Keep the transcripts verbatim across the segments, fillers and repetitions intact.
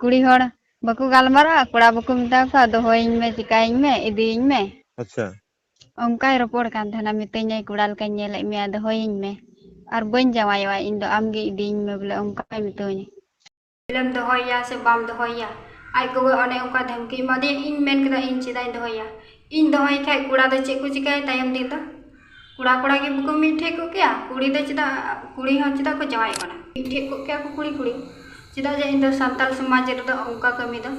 ᱠᱩᱲᱤ ᱦᱚᱲ ᱵᱟᱠᱚ ᱜᱟᱞᱢᱟᱨᱟᱜᱼᱟ, ᱠᱚᱲᱟ ᱵᱟᱠᱚ ᱢᱮᱛᱟ ᱠᱚᱣᱟ, "ᱫᱚᱦᱚᱭᱤᱧ ᱢᱮ, ᱪᱤᱠᱟᱭᱤᱧ ᱢᱮ, ᱤᱫᱤᱭᱤᱧ ᱢᱮ?" ᱟᱪᱪᱷᱟ᱾ ᱚᱱᱠᱟᱭ ᱨᱚᱯᱚᱲ ᱠᱟᱱ ᱛᱟᱦᱮᱱᱟ, ᱢᱤᱛᱟᱹᱧᱟᱭ, "ᱠᱚᱲᱟ ᱞᱮᱠᱟᱧ ᱧᱮᱞᱮᱫ ᱢᱮᱭᱟ, ᱫᱚᱦᱚᱭᱤᱧ ᱢᱮ, ᱟᱨ ᱵᱟᱹᱧ ᱡᱟᱶᱟᱭᱚᱜᱼᱟ ᱤᱧ ᱫᱚ, ᱟᱢᱜᱮ ᱤᱫᱤᱭᱤᱧ ᱢᱮ", ᱵᱚᱞᱮ ᱚᱱᱠᱟᱭ ᱢᱤᱛᱟᱹᱧᱟ᱾ ᱵᱚᱞᱮᱢ ᱫᱚᱦᱚᱭᱮᱭᱟ ᱥᱮ ᱵᱟᱢ ᱫᱚᱦᱚᱭᱮᱭᱟ? ᱟᱡ ᱜᱚᱜᱚ ᱚᱱᱮ ᱚᱱᱠᱟ ᱫᱷᱟᱢᱠᱤ ᱮᱢᱟᱫᱮᱭᱟ, ᱤᱧ ᱢᱮᱱ ᱠᱮᱫᱟ, "ᱤᱧ ᱪᱮᱫᱟᱜ ᱤᱧ ᱫᱚᱦᱚᱭᱮᱭᱟ? ᱤᱧ ᱫᱚᱦᱚᱭᱮ ᱠᱷᱟᱡ ᱠᱚᱲᱟ ᱫᱚ ᱪᱮᱫ ᱠᱚ ᱪᱤᱠᱟᱹᱭᱟ ᱛᱟᱭᱚᱢ ᱫᱤᱱ ᱫᱚ? ᱠᱚᱲᱟ ᱠᱚᱲᱟ ᱜᱮ ᱵᱟᱠᱚ ᱢᱤᱫ ᱴᱷᱮᱡ ᱠᱚᱜ ᱠᱮᱭᱟ? ᱠᱩᱲᱤ ᱫᱚ ᱪᱮᱫᱟᱜ, ᱠᱩᱲᱤ ᱦᱚᱸ ᱪᱮᱫᱟᱜ ᱠᱚ ᱡᱟᱶᱟᱭᱚᱜ ᱠᱟᱱᱟ? ᱢᱤᱫ ᱴᱷᱮᱡ ᱠᱚᱜ ᱠᱮᱭᱟ ᱠᱚ ᱠᱩᱲᱤ ᱠᱩᱲᱤ᱾ ᱪᱮᱫᱟᱜ ᱡᱮ ᱤᱧ ᱫᱚ ᱥᱟᱱᱛᱟᱞ ᱥᱚᱢᱟᱡᱽ ᱨᱮᱫᱚ ᱚᱱᱠᱟ ᱠᱟᱹᱢᱤ ᱫᱚ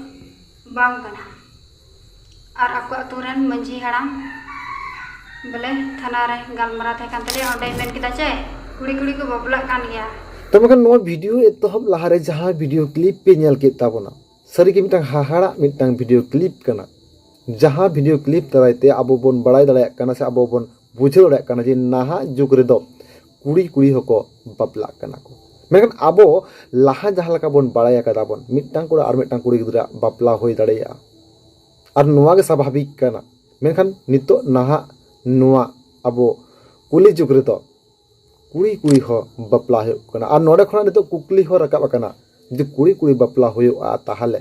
ᱵᱟᱝ ᱠᱟᱱᱟ᱾" ᱟᱨ ᱟᱠᱚ ᱟᱹᱛᱩ ᱨᱮᱱ ᱢᱟᱹᱡᱷᱤ ᱦᱟᱲᱟᱢ ᱵᱚᱞᱮ ᱛᱷᱟᱱᱟ ᱨᱮ ᱜᱟᱞᱢᱟᱨᱟᱣ ᱛᱟᱦᱮᱸ ᱠᱟᱱ ᱛᱟᱞᱮᱭᱟ, ᱚᱸᱰᱮᱭ ᱢᱮᱱ ᱠᱮᱫᱟ ᱡᱮ ᱠᱩᱲᱤ ᱠᱩᱲᱤ ᱠᱚ ᱵᱟᱯᱞᱟᱜ ᱠᱟᱱ ᱜᱮᱭᱟ᱾ ᱛᱚ ᱢᱮᱱᱠᱷᱟᱱ ᱱᱚᱣᱟ ᱵᱷᱤᱰᱤᱭᱳ ᱮᱛᱚᱦᱚᱵ ᱞᱟᱦᱟᱨᱮ ᱡᱟᱦᱟᱸ ᱵᱷᱤᱰᱤᱭᱳ ᱠᱞᱤᱯ ᱯᱮ ᱧᱮᱞ ᱠᱮᱫ ᱛᱟᱵᱚᱱᱟ, ᱥᱟᱹᱨᱤᱜᱮ ᱢᱤᱫᱴᱟᱝ ᱦᱟᱦᱟᱲᱟᱜ ᱢᱤᱫᱴᱟᱝ ᱵᱷᱤᱰᱤᱭᱳ ᱠᱞᱤᱯ ᱠᱟᱱᱟ᱾ ᱡᱟᱦᱟᱸ ᱵᱷᱤᱰᱤᱭᱳ ᱠᱞᱤᱯ ᱫᱟᱨᱟᱭ ᱛᱮ ᱟᱵᱚ ᱵᱚᱱ ᱵᱟᱲᱟᱭ ᱫᱟᱲᱮᱭᱟᱜ ᱠᱟᱱᱟ ᱥᱮ ᱟᱵᱚ ᱵᱚᱱ ᱵᱩᱡᱷᱟᱹᱣ ᱫᱟᱲᱮᱭᱟᱜ ᱠᱟᱱᱟ ᱡᱮ ᱱᱟᱦᱟᱜ ᱡᱩᱜᱽ ᱨᱮᱫᱚ ᱠᱩᱲᱤ ᱠᱩᱲᱤ ᱦᱚᱸᱠᱚ ᱵᱟᱯᱞᱟᱜ ᱠᱟᱱᱟ ᱠᱚ᱾ ᱢᱮᱱᱠᱷᱟᱱ ᱟᱵᱚ ᱞᱟᱦᱟ ᱡᱟᱦᱟᱸ ᱞᱮᱠᱟ ᱵᱚᱱ ᱵᱟᱲᱟᱭ ᱟᱠᱟᱫᱟ ᱵᱚᱱ, ᱢᱤᱫᱴᱟᱝ ᱠᱚᱲᱟ ᱟᱨ ᱢᱤᱫᱴᱟᱝ ᱠᱩᱲᱤ ᱜᱤᱫᱽᱨᱟᱹ ᱵᱟᱯᱞᱟ ᱦᱩᱭ ᱫᱟᱲᱮᱭᱟᱜᱼᱟ, ᱟᱨ ᱱᱚᱣᱟ ᱜᱮ ᱥᱟᱵᱷᱟᱵᱤᱠ ᱠᱟᱱᱟ᱾ ᱢᱮᱱᱠᱷᱟᱱ ᱱᱤᱛᱚᱜ ᱱᱟᱦᱟᱜ ᱱᱚᱣᱟ ᱟᱵᱚ ᱠᱩᱞᱤ ᱡᱩᱜᱽ ᱨᱮᱫᱚ ᱠᱩᱲᱤ ᱠᱩᱲᱤ ᱦᱚᱸ ᱵᱟᱯᱞᱟ ᱦᱩᱭᱩᱜ ᱠᱟᱱᱟ᱾ ᱟᱨ ᱱᱚᱰᱮ ᱠᱷᱚᱱᱟᱜ ᱱᱤᱛᱚᱜ ᱠᱩᱠᱞᱤ ᱦᱚᱸ ᱨᱟᱠᱟᱵ ᱟᱠᱟᱱᱟ, ᱡᱩᱫᱤ ᱠᱩᱲᱤ ᱠᱩᱲᱤ ᱵᱟᱯᱞᱟ ᱦᱩᱭᱩᱜᱼᱟ, ᱛᱟᱦᱚᱞᱮ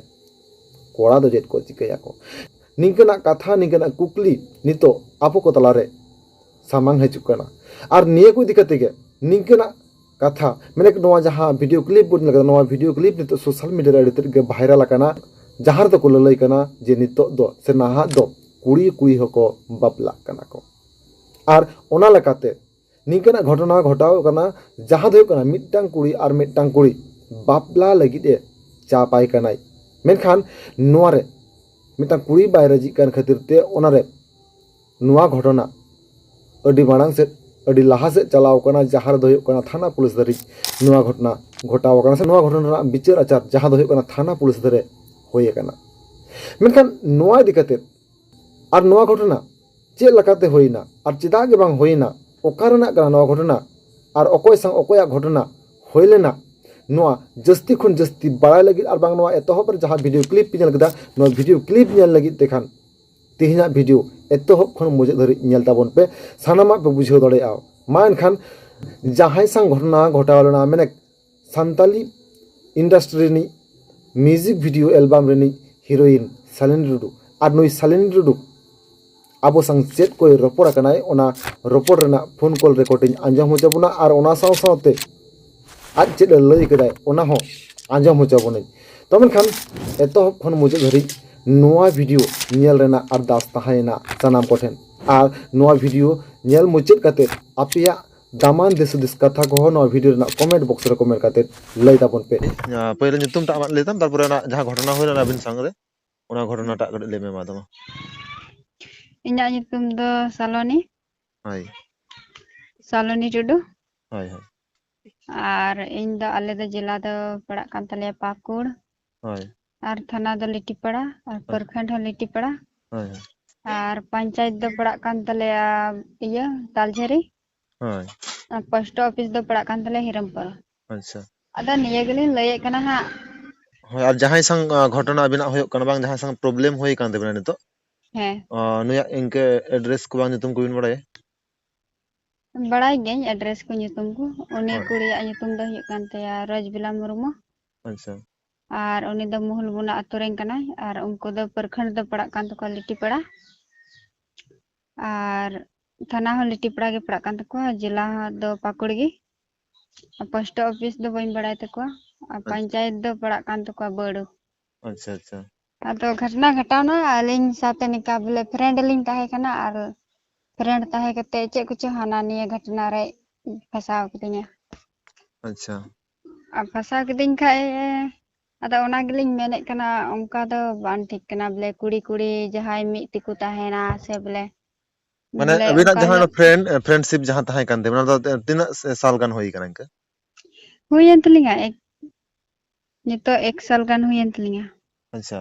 ᱠᱚᱲᱟ ᱫᱚ ᱪᱮᱫ ᱠᱚ ᱪᱤᱠᱟᱹᱭᱟᱠᱚ? ᱱᱤᱝᱠᱟᱹᱱᱟᱜ ᱠᱟᱛᱷᱟ, ᱱᱤᱝᱠᱟᱹᱱᱟᱜ ᱠᱩᱠᱞᱤ ᱱᱤᱛᱚᱜ ᱟᱵᱚ ᱠᱚ ᱛᱟᱞᱟᱨᱮ ᱥᱟᱢᱟᱝ ᱦᱤᱡᱩᱜ ᱠᱟᱱᱟ᱾ ᱟᱨ ᱱᱤᱭᱟᱹ ᱠᱚ ᱤᱫᱤ ᱠᱟᱛᱮ ᱜᱮ ᱱᱤᱝᱠᱟᱹᱱᱟᱜ ᱠᱟᱛᱷᱟ, ᱢᱮᱱᱮᱫ ᱱᱚᱣᱟ ᱡᱟᱦᱟᱸ ᱵᱷᱤᱰᱤᱭᱳ ᱠᱞᱤᱯ ᱵᱚᱱ ᱧᱮᱞ ᱠᱮᱫᱟ, ᱱᱚᱣᱟ ᱵᱷᱤᱰᱤᱭᱳ ᱠᱞᱤᱯ ᱱᱤᱛᱚᱜ ᱥᱳᱥᱟᱞ ᱢᱤᱰᱤᱭᱟ ᱨᱮ ᱟᱹᱰᱤ ᱛᱮᱫ ᱜᱮ ᱵᱷᱟᱭᱨᱟᱞ ᱟᱠᱟᱱᱟ, ᱡᱟᱦᱟᱸ ᱨᱮᱫᱚ ᱠᱚ ᱞᱟᱹᱞᱟᱹᱭ ᱠᱟᱱᱟ ᱡᱮ ᱱᱤᱛᱚᱜ ᱫᱚ ᱥᱮ ᱱᱟᱦᱟᱜ ᱫᱚ ᱠᱩᱲᱤ ᱠᱩᱲᱤ ᱦᱚᱸᱠᱚ ᱵᱟᱯᱞᱟᱜ ᱠᱟᱱᱟ ᱠᱚ᱾ ᱟᱨ ᱚᱱᱟ ᱞᱮᱠᱟᱛᱮ ᱱᱤᱝᱠᱟᱹᱱᱟᱜ ᱜᱷᱚᱴᱚᱱᱟ ᱜᱷᱚᱴᱟᱣ ᱠᱟᱱᱟ, ᱡᱟᱦᱟᱸ ᱫᱚ ᱦᱩᱭᱩᱜ ᱠᱟᱱᱟ ᱢᱤᱫᱴᱟᱝ ᱠᱩᱲᱤ ᱟᱨ ᱢᱤᱫᱴᱟᱝ ᱠᱩᱲᱤ ᱵᱟᱯᱞᱟ ᱞᱟᱹᱜᱤᱫ ᱮ ᱪᱟᱯᱟᱭ ᱠᱟᱱᱟᱭ᱾ ᱢᱮᱱᱠᱷᱟᱱ ᱱᱚᱣᱟ ᱨᱮ ᱢᱤᱫᱴᱟᱝ ᱠᱩᱲᱤ ᱵᱟᱭ ᱨᱟᱹᱡᱤᱜ ᱠᱟᱱ ᱠᱷᱟᱹᱛᱤᱨ ᱛᱮ ᱚᱱᱟ ᱨᱮ ᱱᱚᱣᱟ ᱜᱷᱚᱴᱚᱱᱟ ᱟᱹᱰᱤ ᱢᱟᱲᱟᱝ ᱥᱮᱫ, ᱟᱹᱰᱤ ᱞᱟᱦᱟ ᱥᱮᱫ ᱪᱟᱞᱟᱣ ᱠᱟᱱᱟ, ᱡᱟᱦᱟᱸ ᱨᱮᱫᱚ ᱦᱩᱭᱩᱜ ᱠᱟᱱᱟ ᱛᱷᱟᱱᱟ ᱯᱩᱞᱤᱥ ᱫᱷᱟᱹᱨᱤᱡ ᱱᱚᱣᱟ ᱜᱷᱚᱴᱚᱱᱟ ᱜᱷᱚᱴᱟᱣ ᱟᱠᱟᱱᱟ, ᱥᱮ ᱱᱚᱣᱟ ᱜᱷᱚᱴᱚᱱᱟ ᱨᱮᱱᱟᱜ ᱵᱤᱪᱟᱹᱨ ᱟᱪᱟᱨ ᱡᱟᱦᱟᱸ ᱫᱚ ᱦᱩᱭᱩᱜ ᱠᱟᱱᱟ ᱛᱷᱟᱱᱟ ᱯᱩᱞᱤᱥ ᱫᱷᱟᱨᱮ ᱦᱩᱭ ᱟᱠᱟᱱᱟ᱾ ᱢᱮᱱᱠᱷᱟᱱ ᱱᱚᱣᱟ ᱤᱫᱤ ᱠᱟᱛᱮᱫ ᱟᱨ ᱱᱚᱣᱟ ᱜᱷᱚᱴᱚᱱᱟ ᱪᱮᱫ ᱞᱮᱠᱟᱛᱮ ᱦᱩᱭᱱᱟ ᱟᱨ ᱪᱮᱫᱟᱜ ᱜᱮ ᱵᱟᱝ ᱦᱩᱭᱱᱟ, ᱚᱠᱟ ᱨᱮᱱᱟᱜ ᱠᱟᱱᱟ ᱱᱚᱣᱟ ᱜᱷᱚᱴᱚᱱᱟ ᱟᱨ ᱚᱠᱚᱭ ᱥᱟᱶ ᱚᱠᱚᱭᱟᱜ ᱜᱷᱚᱴᱚᱱᱟ ᱦᱩᱭ ᱞᱮᱱᱟ, ᱱᱚᱣᱟ ᱡᱟᱹᱥᱛᱤ ᱠᱷᱚᱱ ᱡᱟᱹᱥᱛᱤ ᱵᱟᱲᱟᱭ ᱞᱟᱹᱜᱤᱫ ᱟᱨ ᱵᱟᱝ ᱱᱚᱣᱟ ᱮᱛᱚᱦᱚᱵ ᱨᱮ ᱡᱟᱦᱟᱸ ᱵᱷᱤᱰᱤᱭᱳ ᱠᱞᱤᱯ ᱯᱮ ᱧᱮᱞ ᱠᱮᱫᱟ, ᱱᱚᱣᱟ ᱵᱷᱤᱰᱤᱭᱳ ᱠᱞᱤᱯ ᱧᱮᱞ ᱞᱟᱹᱜᱤᱫ ᱛᱮᱠᱷᱟᱱ ᱛᱮᱦᱮᱧᱟᱜ ᱵᱷᱤᱰᱤᱭᱳ ᱮᱛᱚᱦᱚᱵ ᱠᱷᱚᱱ ᱢᱩᱪᱟᱹᱫ ᱫᱷᱟᱹᱨᱤᱡ ᱧᱮᱞ ᱛᱟᱵᱚᱱ ᱯᱮ, ᱥᱟᱱᱟᱢᱟᱜ ᱯᱮ ᱵᱩᱡᱷᱟᱹᱣ ᱫᱟᱲᱮᱭᱟᱜᱼᱟ᱾ ᱢᱟ ᱮᱱᱠᱷᱟᱱ ᱡᱟᱦᱟᱸᱭ ᱥᱟᱶ ᱜᱷᱚᱴᱚᱱᱟ ᱜᱷᱚᱴᱟᱣ ᱞᱮᱱᱟ, ᱢᱮᱱᱮᱠ ᱥᱟᱱᱛᱟᱞᱤ ᱤᱱᱰᱟᱥᱴᱨᱤ ᱨᱤᱱᱤᱡ music video album ᱨᱤᱱᱤᱡ heroine ᱥᱟᱞᱤᱱᱤ ᱴᱩᱰᱩ᱾ ᱟᱨ ᱱᱩᱭ ᱥᱟᱞᱤᱱᱤ ᱴᱩᱰᱩ ᱟᱵᱚ ᱥᱟᱝ ᱪᱮᱫ ᱠᱚᱭ ᱨᱚᱯᱚᱲ ᱟᱠᱟᱱᱟᱭ, ᱚᱱᱟ ᱨᱚᱯᱚᱲ ᱨᱮᱱᱟᱜ phone call record ᱤᱧ ᱟᱸᱡᱚᱢ ᱦᱚᱪᱚ ᱵᱚᱱᱟ, ᱟᱨ ᱚᱱᱟ ᱥᱟᱶ ᱥᱟᱶᱛᱮ ᱟᱡ ᱪᱮᱫ ᱮ ᱞᱟᱹᱭ ᱠᱮᱫᱟᱭ, ᱚᱱᱟ ᱦᱚᱸ ᱟᱸᱡᱚᱢ ᱦᱚᱪᱚ ᱵᱚᱱᱟᱹᱧ᱾ ᱛᱚ ᱢᱮᱱᱠᱷᱟᱱ ᱮᱛᱚᱦᱚᱵ ᱠᱷᱚᱱ ᱢᱩᱪᱟᱹᱫ ᱫᱷᱟᱹᱨᱤᱡ ᱱᱚᱣᱟ video ᱧᱮᱞ ᱨᱮᱱᱟᱜ ᱟᱨᱫᱟᱥ ᱛᱟᱦᱮᱸᱭᱮᱱᱟ ᱥᱟᱱᱟᱢ ᱠᱚᱴᱷᱮᱱ᱾ ᱟᱨ ᱱᱚᱣᱟ video ᱧᱮᱞ ᱢᱩᱪᱟᱹᱫ ᱠᱟᱛᱮ ᱟᱯᱮᱭᱟᱜ ᱫᱟᱢᱟᱱ ᱫᱤᱥ ᱦᱩᱫᱤᱥ ᱠᱟᱛᱷᱟ ᱠᱚᱦᱚᱸ ᱱᱚᱣᱟ video ᱨᱮᱱᱟᱜ comment box ᱨᱮ comment ᱠᱟᱛᱮ ᱞᱟᱹᱭ ᱛᱟᱵᱚᱱ ᱯᱮ᱾ ᱟᱸ, ᱯᱳᱭᱞᱳ ᱧᱩᱛᱩᱢ ᱴᱟᱜ ᱟᱢᱟᱜ ᱞᱟᱹᱭ ᱛᱟᱢ, ᱛᱟᱨᱯᱚᱨᱮ ᱚᱱᱟ ᱡᱟᱦᱟᱸ ᱜᱷᱚᱴᱚᱱᱟ ᱦᱩᱭ ᱞᱮᱱᱟ ᱟᱹᱵᱤᱱ ᱥᱟᱝ ᱨᱮ, ᱚᱱᱟ ᱜᱷᱚᱴᱚᱱᱟ ᱴᱟᱜ ᱠᱟᱹᱴᱤᱡ ᱞᱟᱹᱭ ᱢᱮ ᱢᱟ ᱟᱫᱚ ᱢᱟ᱾ ᱤᱧᱟᱹᱜ ᱧᱩᱛᱩᱢ ᱫᱚ ᱥᱟᱞᱚᱱᱤ᱾ ᱦᱳᱭ᱾ ᱥᱟᱞᱚᱱᱤ ᱴᱩᱰᱩ᱾ ᱦᱳᱭ, ᱦᱳᱭ᱾ ᱟᱨ ᱤᱧ ᱫᱚ, ᱟᱞᱮ ᱫᱚ ᱡᱮᱞᱟ ᱫᱚ ᱯᱟᱲᱟᱜ ᱠᱟᱱ ᱛᱟᱞᱮᱭᱟ ᱯᱟᱹᱠᱩᱲ᱾ ᱦᱳᱭ᱾ ᱟᱨ ᱛᱷᱟᱱᱟ ᱫᱚ ᱞᱤᱴᱤᱯᱟᱲᱟ, ᱟᱨ ᱦᱳᱭ᱾ ᱯᱨᱚᱠᱷᱚᱸᱰ ᱦᱚᱸ ᱞᱤᱴᱤᱯᱟᱲᱟ᱾ ᱦᱳᱭ, ᱦᱳᱭ᱾ ᱟᱨ ᱯᱚᱧᱪᱟᱭᱮᱛ ᱫᱚ ᱯᱟᱲᱟᱜ ᱠᱟᱱ ᱛᱟᱞᱮᱭᱟ, ᱤᱭᱟᱹ, ᱛᱟᱞᱡᱷᱟᱹᱨᱤ᱾ ᱦᱳᱭ᱾ ᱟᱨ post office ᱫᱚ ᱯᱟᱲᱟᱜ ᱠᱟᱱ ᱛᱟᱞᱮᱭᱟ ᱦᱤᱨᱚᱢᱯᱩᱨ᱾ ᱟᱪᱪᱷᱟ᱾ ᱟᱫᱚ ᱱᱤᱭᱟᱹ ᱜᱮᱞᱤᱧ ᱞᱟᱹᱭᱮᱫ ᱠᱟᱱᱟ ᱦᱟᱸᱜ᱾ ᱦᱳᱭ, ᱟᱨ ᱡᱟᱦᱟᱸᱭ ᱥᱟᱝ, ᱟ, ᱜᱷᱚᱴᱚᱱᱟ ᱟᱵᱤᱱᱟᱜ ᱦᱩᱭᱩᱜ ᱠᱟᱱᱟ, ᱵᱟᱝ ᱡᱟᱦᱟᱸᱭ ᱥᱟᱝ problem ᱦᱩᱭ ᱠᱟᱱ ᱛᱟᱵᱤᱱᱟ ᱱᱤᱛᱚᱜ, ᱦᱮᱸ᱾ ᱟ, ᱱᱩᱭᱟᱜ ᱤᱱᱠᱟᱹ address ᱠᱚ ᱵᱟᱝ ᱧᱩᱛᱩᱢ ᱠᱚᱵᱤᱱ ᱵᱟᱲᱟᱭᱟ? ᱵᱟᱲᱟᱭ ᱜᱤᱭᱟᱹᱧ address ᱠᱚ, ᱧᱩᱛᱩᱢ ᱠᱚ᱾ ᱩᱱᱤ ᱦᱳᱭ᱾ ᱠᱩᱲᱤᱭᱟᱜ ᱧᱩᱛᱩᱢ ᱫᱚ ᱦᱩᱭᱩᱜ ᱠᱟᱱ ᱛᱟᱭᱟ ᱨᱚᱡᱽᱵᱤᱞᱟ ᱢᱩᱨᱢᱩ᱾ ᱟᱪᱪᱷᱟ᱾ ᱟᱨ ᱩᱱᱤ ᱫᱚ ᱢᱩᱦᱩᱞᱵᱚᱱᱟ ᱟᱛᱳ ᱨᱮᱱ ᱠᱟᱱᱟᱭ, ᱟᱨ ᱩᱱᱠᱩ ᱫᱚ ᱯᱨᱚᱠᱷᱚᱸᱰ ᱫᱚ ᱯᱟᱲᱟᱜ ᱠᱟᱱ ᱛᱟᱠᱚᱣᱟ ᱞᱤᱴᱤᱯᱟᱲᱟ᱾ ᱟᱨ ᱛᱷᱟᱱᱟ ᱦᱚᱸ ᱞᱤᱴᱤᱯᱟᱲᱟ ᱜᱮ ᱯᱟᱲᱟᱜ ᱠᱟᱱ ᱛᱟᱠᱚᱣᱟ, ᱡᱮᱞᱟ ᱫᱚ ᱯᱟᱹᱠᱩᱲ ᱜᱮ᱾ ᱟᱨ post office ᱫᱚ ᱵᱟᱹᱧ ᱵᱟᱲᱟᱭ ᱛᱟᱠᱚᱣᱟ, ᱟᱨ ᱟᱪᱪᱷᱟ᱾ ᱯᱚᱧᱪᱟᱭᱮᱛ ᱫᱚ ᱯᱟᱲᱟᱜ ᱠᱟᱱ ᱛᱟᱠᱚᱣᱟ ᱵᱟᱹᱲᱩ᱾ ᱟᱪᱪᱷᱟ, ᱟᱪᱪᱷᱟ᱾ ᱟᱫᱚ ᱜᱷᱚᱴᱚᱱᱟ ᱜᱷᱚᱴᱟᱣᱱᱟ, ᱟᱹᱞᱤᱧ ᱥᱟᱶᱛᱮ ᱱᱤᱝᱠᱟ ᱵᱚᱞᱮ friend ᱞᱤᱧ ᱛᱟᱦᱮᱸ ᱠᱟᱱᱟ, ᱟᱨ friend ᱛᱟᱦᱮᱸ ᱠᱟᱛᱮ ᱪᱮᱫ ᱠᱚᱪᱚ ᱦᱟᱱᱟ ᱱᱤᱭᱟᱹ ᱜᱷᱚᱴᱚᱱᱟ ᱨᱮ ᱯᱷᱟᱸᱥᱟᱣ ᱠᱤᱫᱤᱧᱟ᱾ ᱟᱪᱪᱷᱟ᱾ ᱟᱨ ᱯᱷᱟᱸᱥᱟᱣ ᱠᱤᱫᱤᱧ ᱠᱷᱟᱡ ᱮ, ᱟᱫᱚ ᱚᱱᱟ ᱜᱮᱞᱤᱧ ᱢᱮᱱᱮᱫ ᱠᱟᱱᱟ, ᱚᱱᱠᱟ ᱫᱚ ᱵᱟᱝ ᱴᱷᱤᱠ ᱠᱟᱱᱟ ᱵᱚᱞᱮ, ᱠᱩᱲᱤ ᱠᱩᱲᱤ ᱡᱟᱦᱟᱸᱭ ᱢᱤᱫ ᱛᱮᱠᱚ ᱛᱟᱦᱮᱱᱟ ᱥᱮ ᱵᱚᱞᱮ, ᱢᱟᱱᱮ ᱵᱚᱞᱮ ᱟᱹᱵᱤᱱᱟᱜ ᱚᱱᱠᱟ ᱡᱟᱦᱟᱸ ᱦᱤᱞᱳᱜ friend, friendship ᱡᱟᱦᱟᱸ ᱛᱟᱦᱮᱸ ᱠᱟᱱ ᱛᱟᱵᱤᱱᱟ, ᱚᱱᱟ ᱫᱚ ᱛᱤᱱᱟᱹᱜ ᱥᱟᱞ ᱜᱟᱱ ᱦᱩᱭ ᱠᱟᱱᱟ ᱤᱱᱠᱟᱹ? ᱦᱩᱭᱮᱱ ᱛᱟᱹᱞᱤᱧᱟ, ᱮᱠ-, ᱱᱤᱛᱚᱜ ᱮᱠ ᱥᱟᱞ ᱜᱟᱱ ᱦᱩᱭᱮᱱ ᱛᱟᱹᱞᱤᱧᱟ᱾ ᱟᱪᱪᱷᱟ,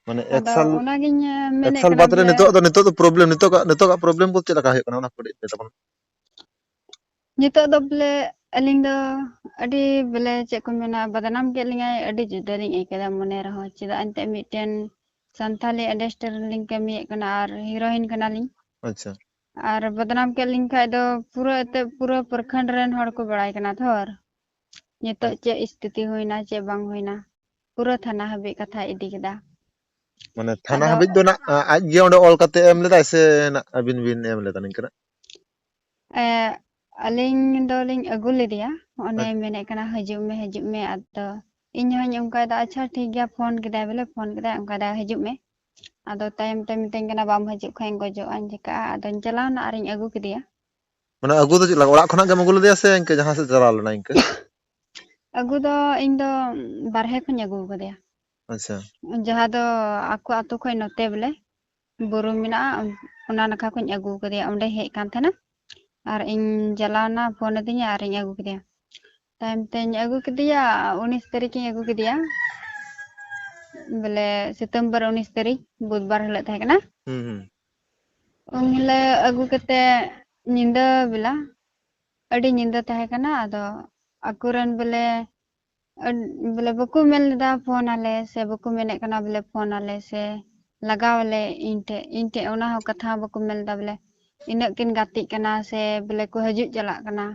ᱢᱟᱱᱮ ᱮᱠ ᱟᱫᱚ ᱥᱟᱞ, ᱚᱱᱟᱜᱤᱧ ᱮᱠ ᱢᱮᱱᱮᱫ ᱥᱟᱞ ᱠᱟᱱᱟ ᱵᱟᱫ ᱨᱮ ᱵᱚᱞᱮ, ᱱᱤᱛᱚᱜ ᱫᱚ, ᱱᱤᱛᱚᱜ ᱫᱚ problem, ᱱᱤᱛᱚᱜᱟᱜ, ᱱᱤᱛᱚᱜᱟᱜ problem ᱠᱚ ᱪᱮᱫ ᱞᱮᱠᱟ ᱦᱩᱭᱩᱜ ᱠᱟᱱᱟ, ᱚᱱᱟ ᱠᱚ ᱠᱟᱹᱴᱤᱡ ᱞᱟᱹᱭ ᱛᱟᱵᱚᱱ ᱢᱮ᱾ ᱱᱤᱛᱚᱜ ᱫᱚ ᱵᱚᱞᱮ ᱟᱹᱞᱤᱧ ᱫᱚ ᱟᱹᱰᱤ ᱵᱚᱞᱮ ᱪᱮᱫ ᱠᱚ ᱢᱮᱱᱟ, ᱵᱚᱫᱱᱟᱢ ᱠᱮᱫ ᱞᱤᱧᱟᱭ, ᱟᱹᱰᱤ ᱡᱩᱫᱟᱹ ᱞᱤᱧ ᱟᱹᱭᱠᱟᱹᱣ ᱮᱫᱟ ᱢᱚᱱᱮ ᱨᱮᱦᱚᱸ᱾ ᱪᱮᱫᱟᱜ ᱮᱱᱛᱮᱫ ᱢᱤᱫᱴᱮᱱ ᱥᱟᱱᱛᱷᱟᱞᱤ industry ᱨᱮᱞᱤᱧ ᱠᱟᱹᱢᱤᱭᱮᱫ ᱠᱟᱱᱟ ᱟᱨ heroine ᱠᱟᱱᱟᱞᱤᱧ᱾ ᱟᱪᱪᱷᱟ᱾ ᱟᱨ ᱵᱚᱫᱱᱟᱢ ᱠᱮᱫ ᱞᱤᱧ ᱠᱷᱟᱡ ᱫᱚ ᱯᱩᱨᱟᱹ ᱮᱱᱛᱮᱫ ᱯᱩᱨᱟᱹ ᱯᱨᱚᱠᱷᱚᱸᱰ ᱨᱮᱱ ᱦᱚᱲ ᱠᱚ ᱵᱟᱲᱟᱭ ᱠᱟᱱᱟ ᱛᱷᱚᱨ, ᱱᱤᱛᱚᱜ ᱟᱪᱪᱷᱟ᱾ ᱪᱮᱫ ᱥᱛᱷᱤᱛᱤ ᱦᱩᱭᱱᱟ, ᱪᱮᱫ ᱵᱟᱝ ᱦᱩᱭᱱᱟ᱾ ᱯᱩᱨᱟᱹ ᱛᱷᱟᱱᱟ ᱦᱟᱹᱵᱤᱡ ᱠᱟᱛᱷᱟᱭ ᱤᱫᱤ ᱠᱮᱫᱟ᱾ ᱢᱟᱱᱮ ᱛᱷᱟᱱᱟ ᱟᱫᱚ ᱦᱟᱹᱵᱤᱡ ᱫᱚ ᱱᱟᱜ ᱟᱡ ᱜᱮ ᱚᱸᱰᱮ ᱚᱞ ᱠᱟᱛᱮ ᱮᱢ ᱞᱮᱫᱟᱭ ᱥᱮ ᱱᱟᱜ ᱟᱹᱵᱤᱱ ᱵᱤᱱ ᱮᱢ ᱞᱮᱫᱟ ᱱᱤᱝᱠᱟᱹᱱᱟᱜ? ᱮ, ᱟᱹᱞᱤᱧ ᱫᱚᱞᱤᱧ ᱟᱹᱜᱩ ᱞᱮᱫᱮᱭᱟ᱾ ᱚᱱᱮ ᱟᱪ- ᱢᱮᱱᱮᱫ ᱠᱟᱱᱟ, "ᱦᱤᱡᱩᱜ ᱢᱮ, ᱦᱤᱡᱩᱜ ᱢᱮ", ᱟᱫᱚ ᱤᱧ ᱦᱚᱸᱧ ᱚᱱᱠᱟᱭᱮᱫᱟ, "ᱟᱪᱪᱷᱟ ᱴᱷᱤᱠ ᱜᱮᱭᱟ", ᱯᱷᱳᱱ ᱠᱮᱫᱟᱭ, ᱵᱚᱞᱮ ᱯᱷᱳᱱ ᱠᱮᱫᱟᱭ, ᱚᱱᱠᱟᱭᱮᱫᱟ, "ᱦᱤᱡᱩᱜ ᱢᱮ", ᱟᱫᱚ ᱛᱟᱭᱚᱢ ᱛᱮ ᱢᱤᱛᱟᱹᱧ ᱠᱟᱱᱟ, "ᱵᱟᱢ ᱦᱤᱡᱩᱜ ᱠᱷᱟᱱ ᱜᱚᱡᱚᱜ ᱟᱹᱧ, ᱪᱤᱠᱟᱹᱜᱼᱟ?" ᱟᱫᱚᱧ ᱪᱟᱞᱟᱣᱱᱟ ᱟᱨᱤᱧ ᱟᱹᱜᱩ ᱠᱮᱫᱮᱭᱟ᱾ ᱢᱟᱱᱮ ᱟᱹᱜᱩ ᱫᱚ ᱪᱮᱫ ᱞᱮᱠᱟ, ᱚᱲᱟᱜ ᱠᱷᱚᱱᱟᱜ ᱜᱮᱢ ᱟᱹᱜᱩ ᱞᱮᱫᱮᱭᱟ ᱥᱮ ᱤᱱᱠᱟᱹ ᱡᱟᱦᱟᱸ ᱥᱮᱫ ᱪᱟᱞᱟᱣ ᱞᱮᱱᱟ ᱤᱱᱠᱟᱹ? ᱟᱹᱜᱩ ᱫᱚ ᱤᱧ ᱫᱚ ᱵᱟᱨᱦᱮ ᱠᱷᱚᱱᱤᱧ ᱟᱹᱜᱩ ᱟᱠᱟᱫᱮᱭᱟ, ᱟᱪᱪᱷᱟ᱾ ᱡᱟᱦᱟᱸ ᱫᱚ ᱟᱠᱚ ᱟᱛᱳ ᱠᱷᱚᱱ ᱱᱚᱛᱮ ᱵᱚᱞᱮ ᱵᱩᱨᱩ ᱢᱮᱱᱟᱜᱼᱟ, ᱚᱱᱟ ᱱᱟᱠᱷᱟ ᱠᱷᱚᱱᱤᱧ ᱟᱹᱜᱩ ᱟᱠᱟᱫᱮᱭᱟ᱾ ᱚᱸᱰᱮ ᱦᱮᱡ ᱠᱟᱱ ᱛᱟᱦᱮᱱᱟ ᱟᱨ ᱤᱧ ᱪᱟᱞᱟᱣᱱᱟ, ᱯᱷᱳᱱ ᱟᱹᱫᱤᱧᱟ ᱟᱨᱤᱧ ᱟᱹᱜᱩ ᱠᱮᱫᱮᱭᱟ᱾ ᱛᱟᱭᱚᱢ ᱛᱮᱧ ᱟᱹᱜᱩ ᱠᱮᱫᱮᱭᱟ, ᱩᱱᱤᱥ ᱛᱟᱹᱨᱤᱠᱷ ᱤᱧ ᱟᱹᱜᱩ ᱠᱮᱫᱮᱭᱟ, ᱵᱚᱞᱮ ᱥᱤᱛᱟᱹᱢᱵᱚᱨ ᱩᱱᱤᱥ ᱛᱟᱹᱨᱤᱠᱷ, ᱵᱩᱫᱷᱵᱟᱨ ᱦᱤᱞᱳᱜ ᱛᱟᱦᱮᱸ ᱠᱟᱱᱟ᱾ ᱦᱩᱸ ᱦᱩᱸ᱾ ᱩᱱ ᱦᱤᱞᱳᱜ ᱟᱹᱜᱩ ᱠᱟᱛᱮ ᱧᱤᱫᱟᱹ ᱵᱮᱞᱟ, ᱟᱹᱰᱤ ᱧᱤᱫᱟᱹ ᱛᱟᱦᱮᱸ ᱠᱟᱱᱟ᱾ ᱟᱫᱚ ᱟᱠᱚᱨᱮᱱ ᱵᱚᱞᱮ, ᱟᱹᱰ-, ᱵᱚᱞᱮ ᱵᱟᱠᱚ ᱢᱮᱱ ᱞᱮᱫᱟ ᱯᱷᱳᱱ ᱟᱞᱮ, ᱥᱮ ᱵᱟᱠᱚ ᱢᱮᱱᱮᱫ ᱠᱟᱱᱟ ᱵᱚᱞᱮ ᱯᱷᱳᱱ ᱟᱞᱮ ᱥᱮ ᱞᱟᱜᱟᱣ ᱟᱞᱮ ᱤᱧ ᱴᱷᱮᱡ, ᱤᱧ ᱴᱷᱮᱡ ᱚᱱᱟ ᱦᱚᱸ ᱠᱟᱛᱷᱟ ᱦᱚᱸ ᱵᱟᱠᱚ ᱢᱮᱱ ᱞᱮᱫᱟ ᱵᱚᱞᱮ ᱤᱱᱟᱹᱜ ᱠᱤᱱ ᱜᱟᱛᱮᱜ ᱠᱟᱱᱟ ᱥᱮ ᱵᱚᱞᱮ ᱠᱚ ᱦᱤᱡᱩᱜ ᱪᱟᱞᱟᱜ ᱠᱟᱱᱟ᱾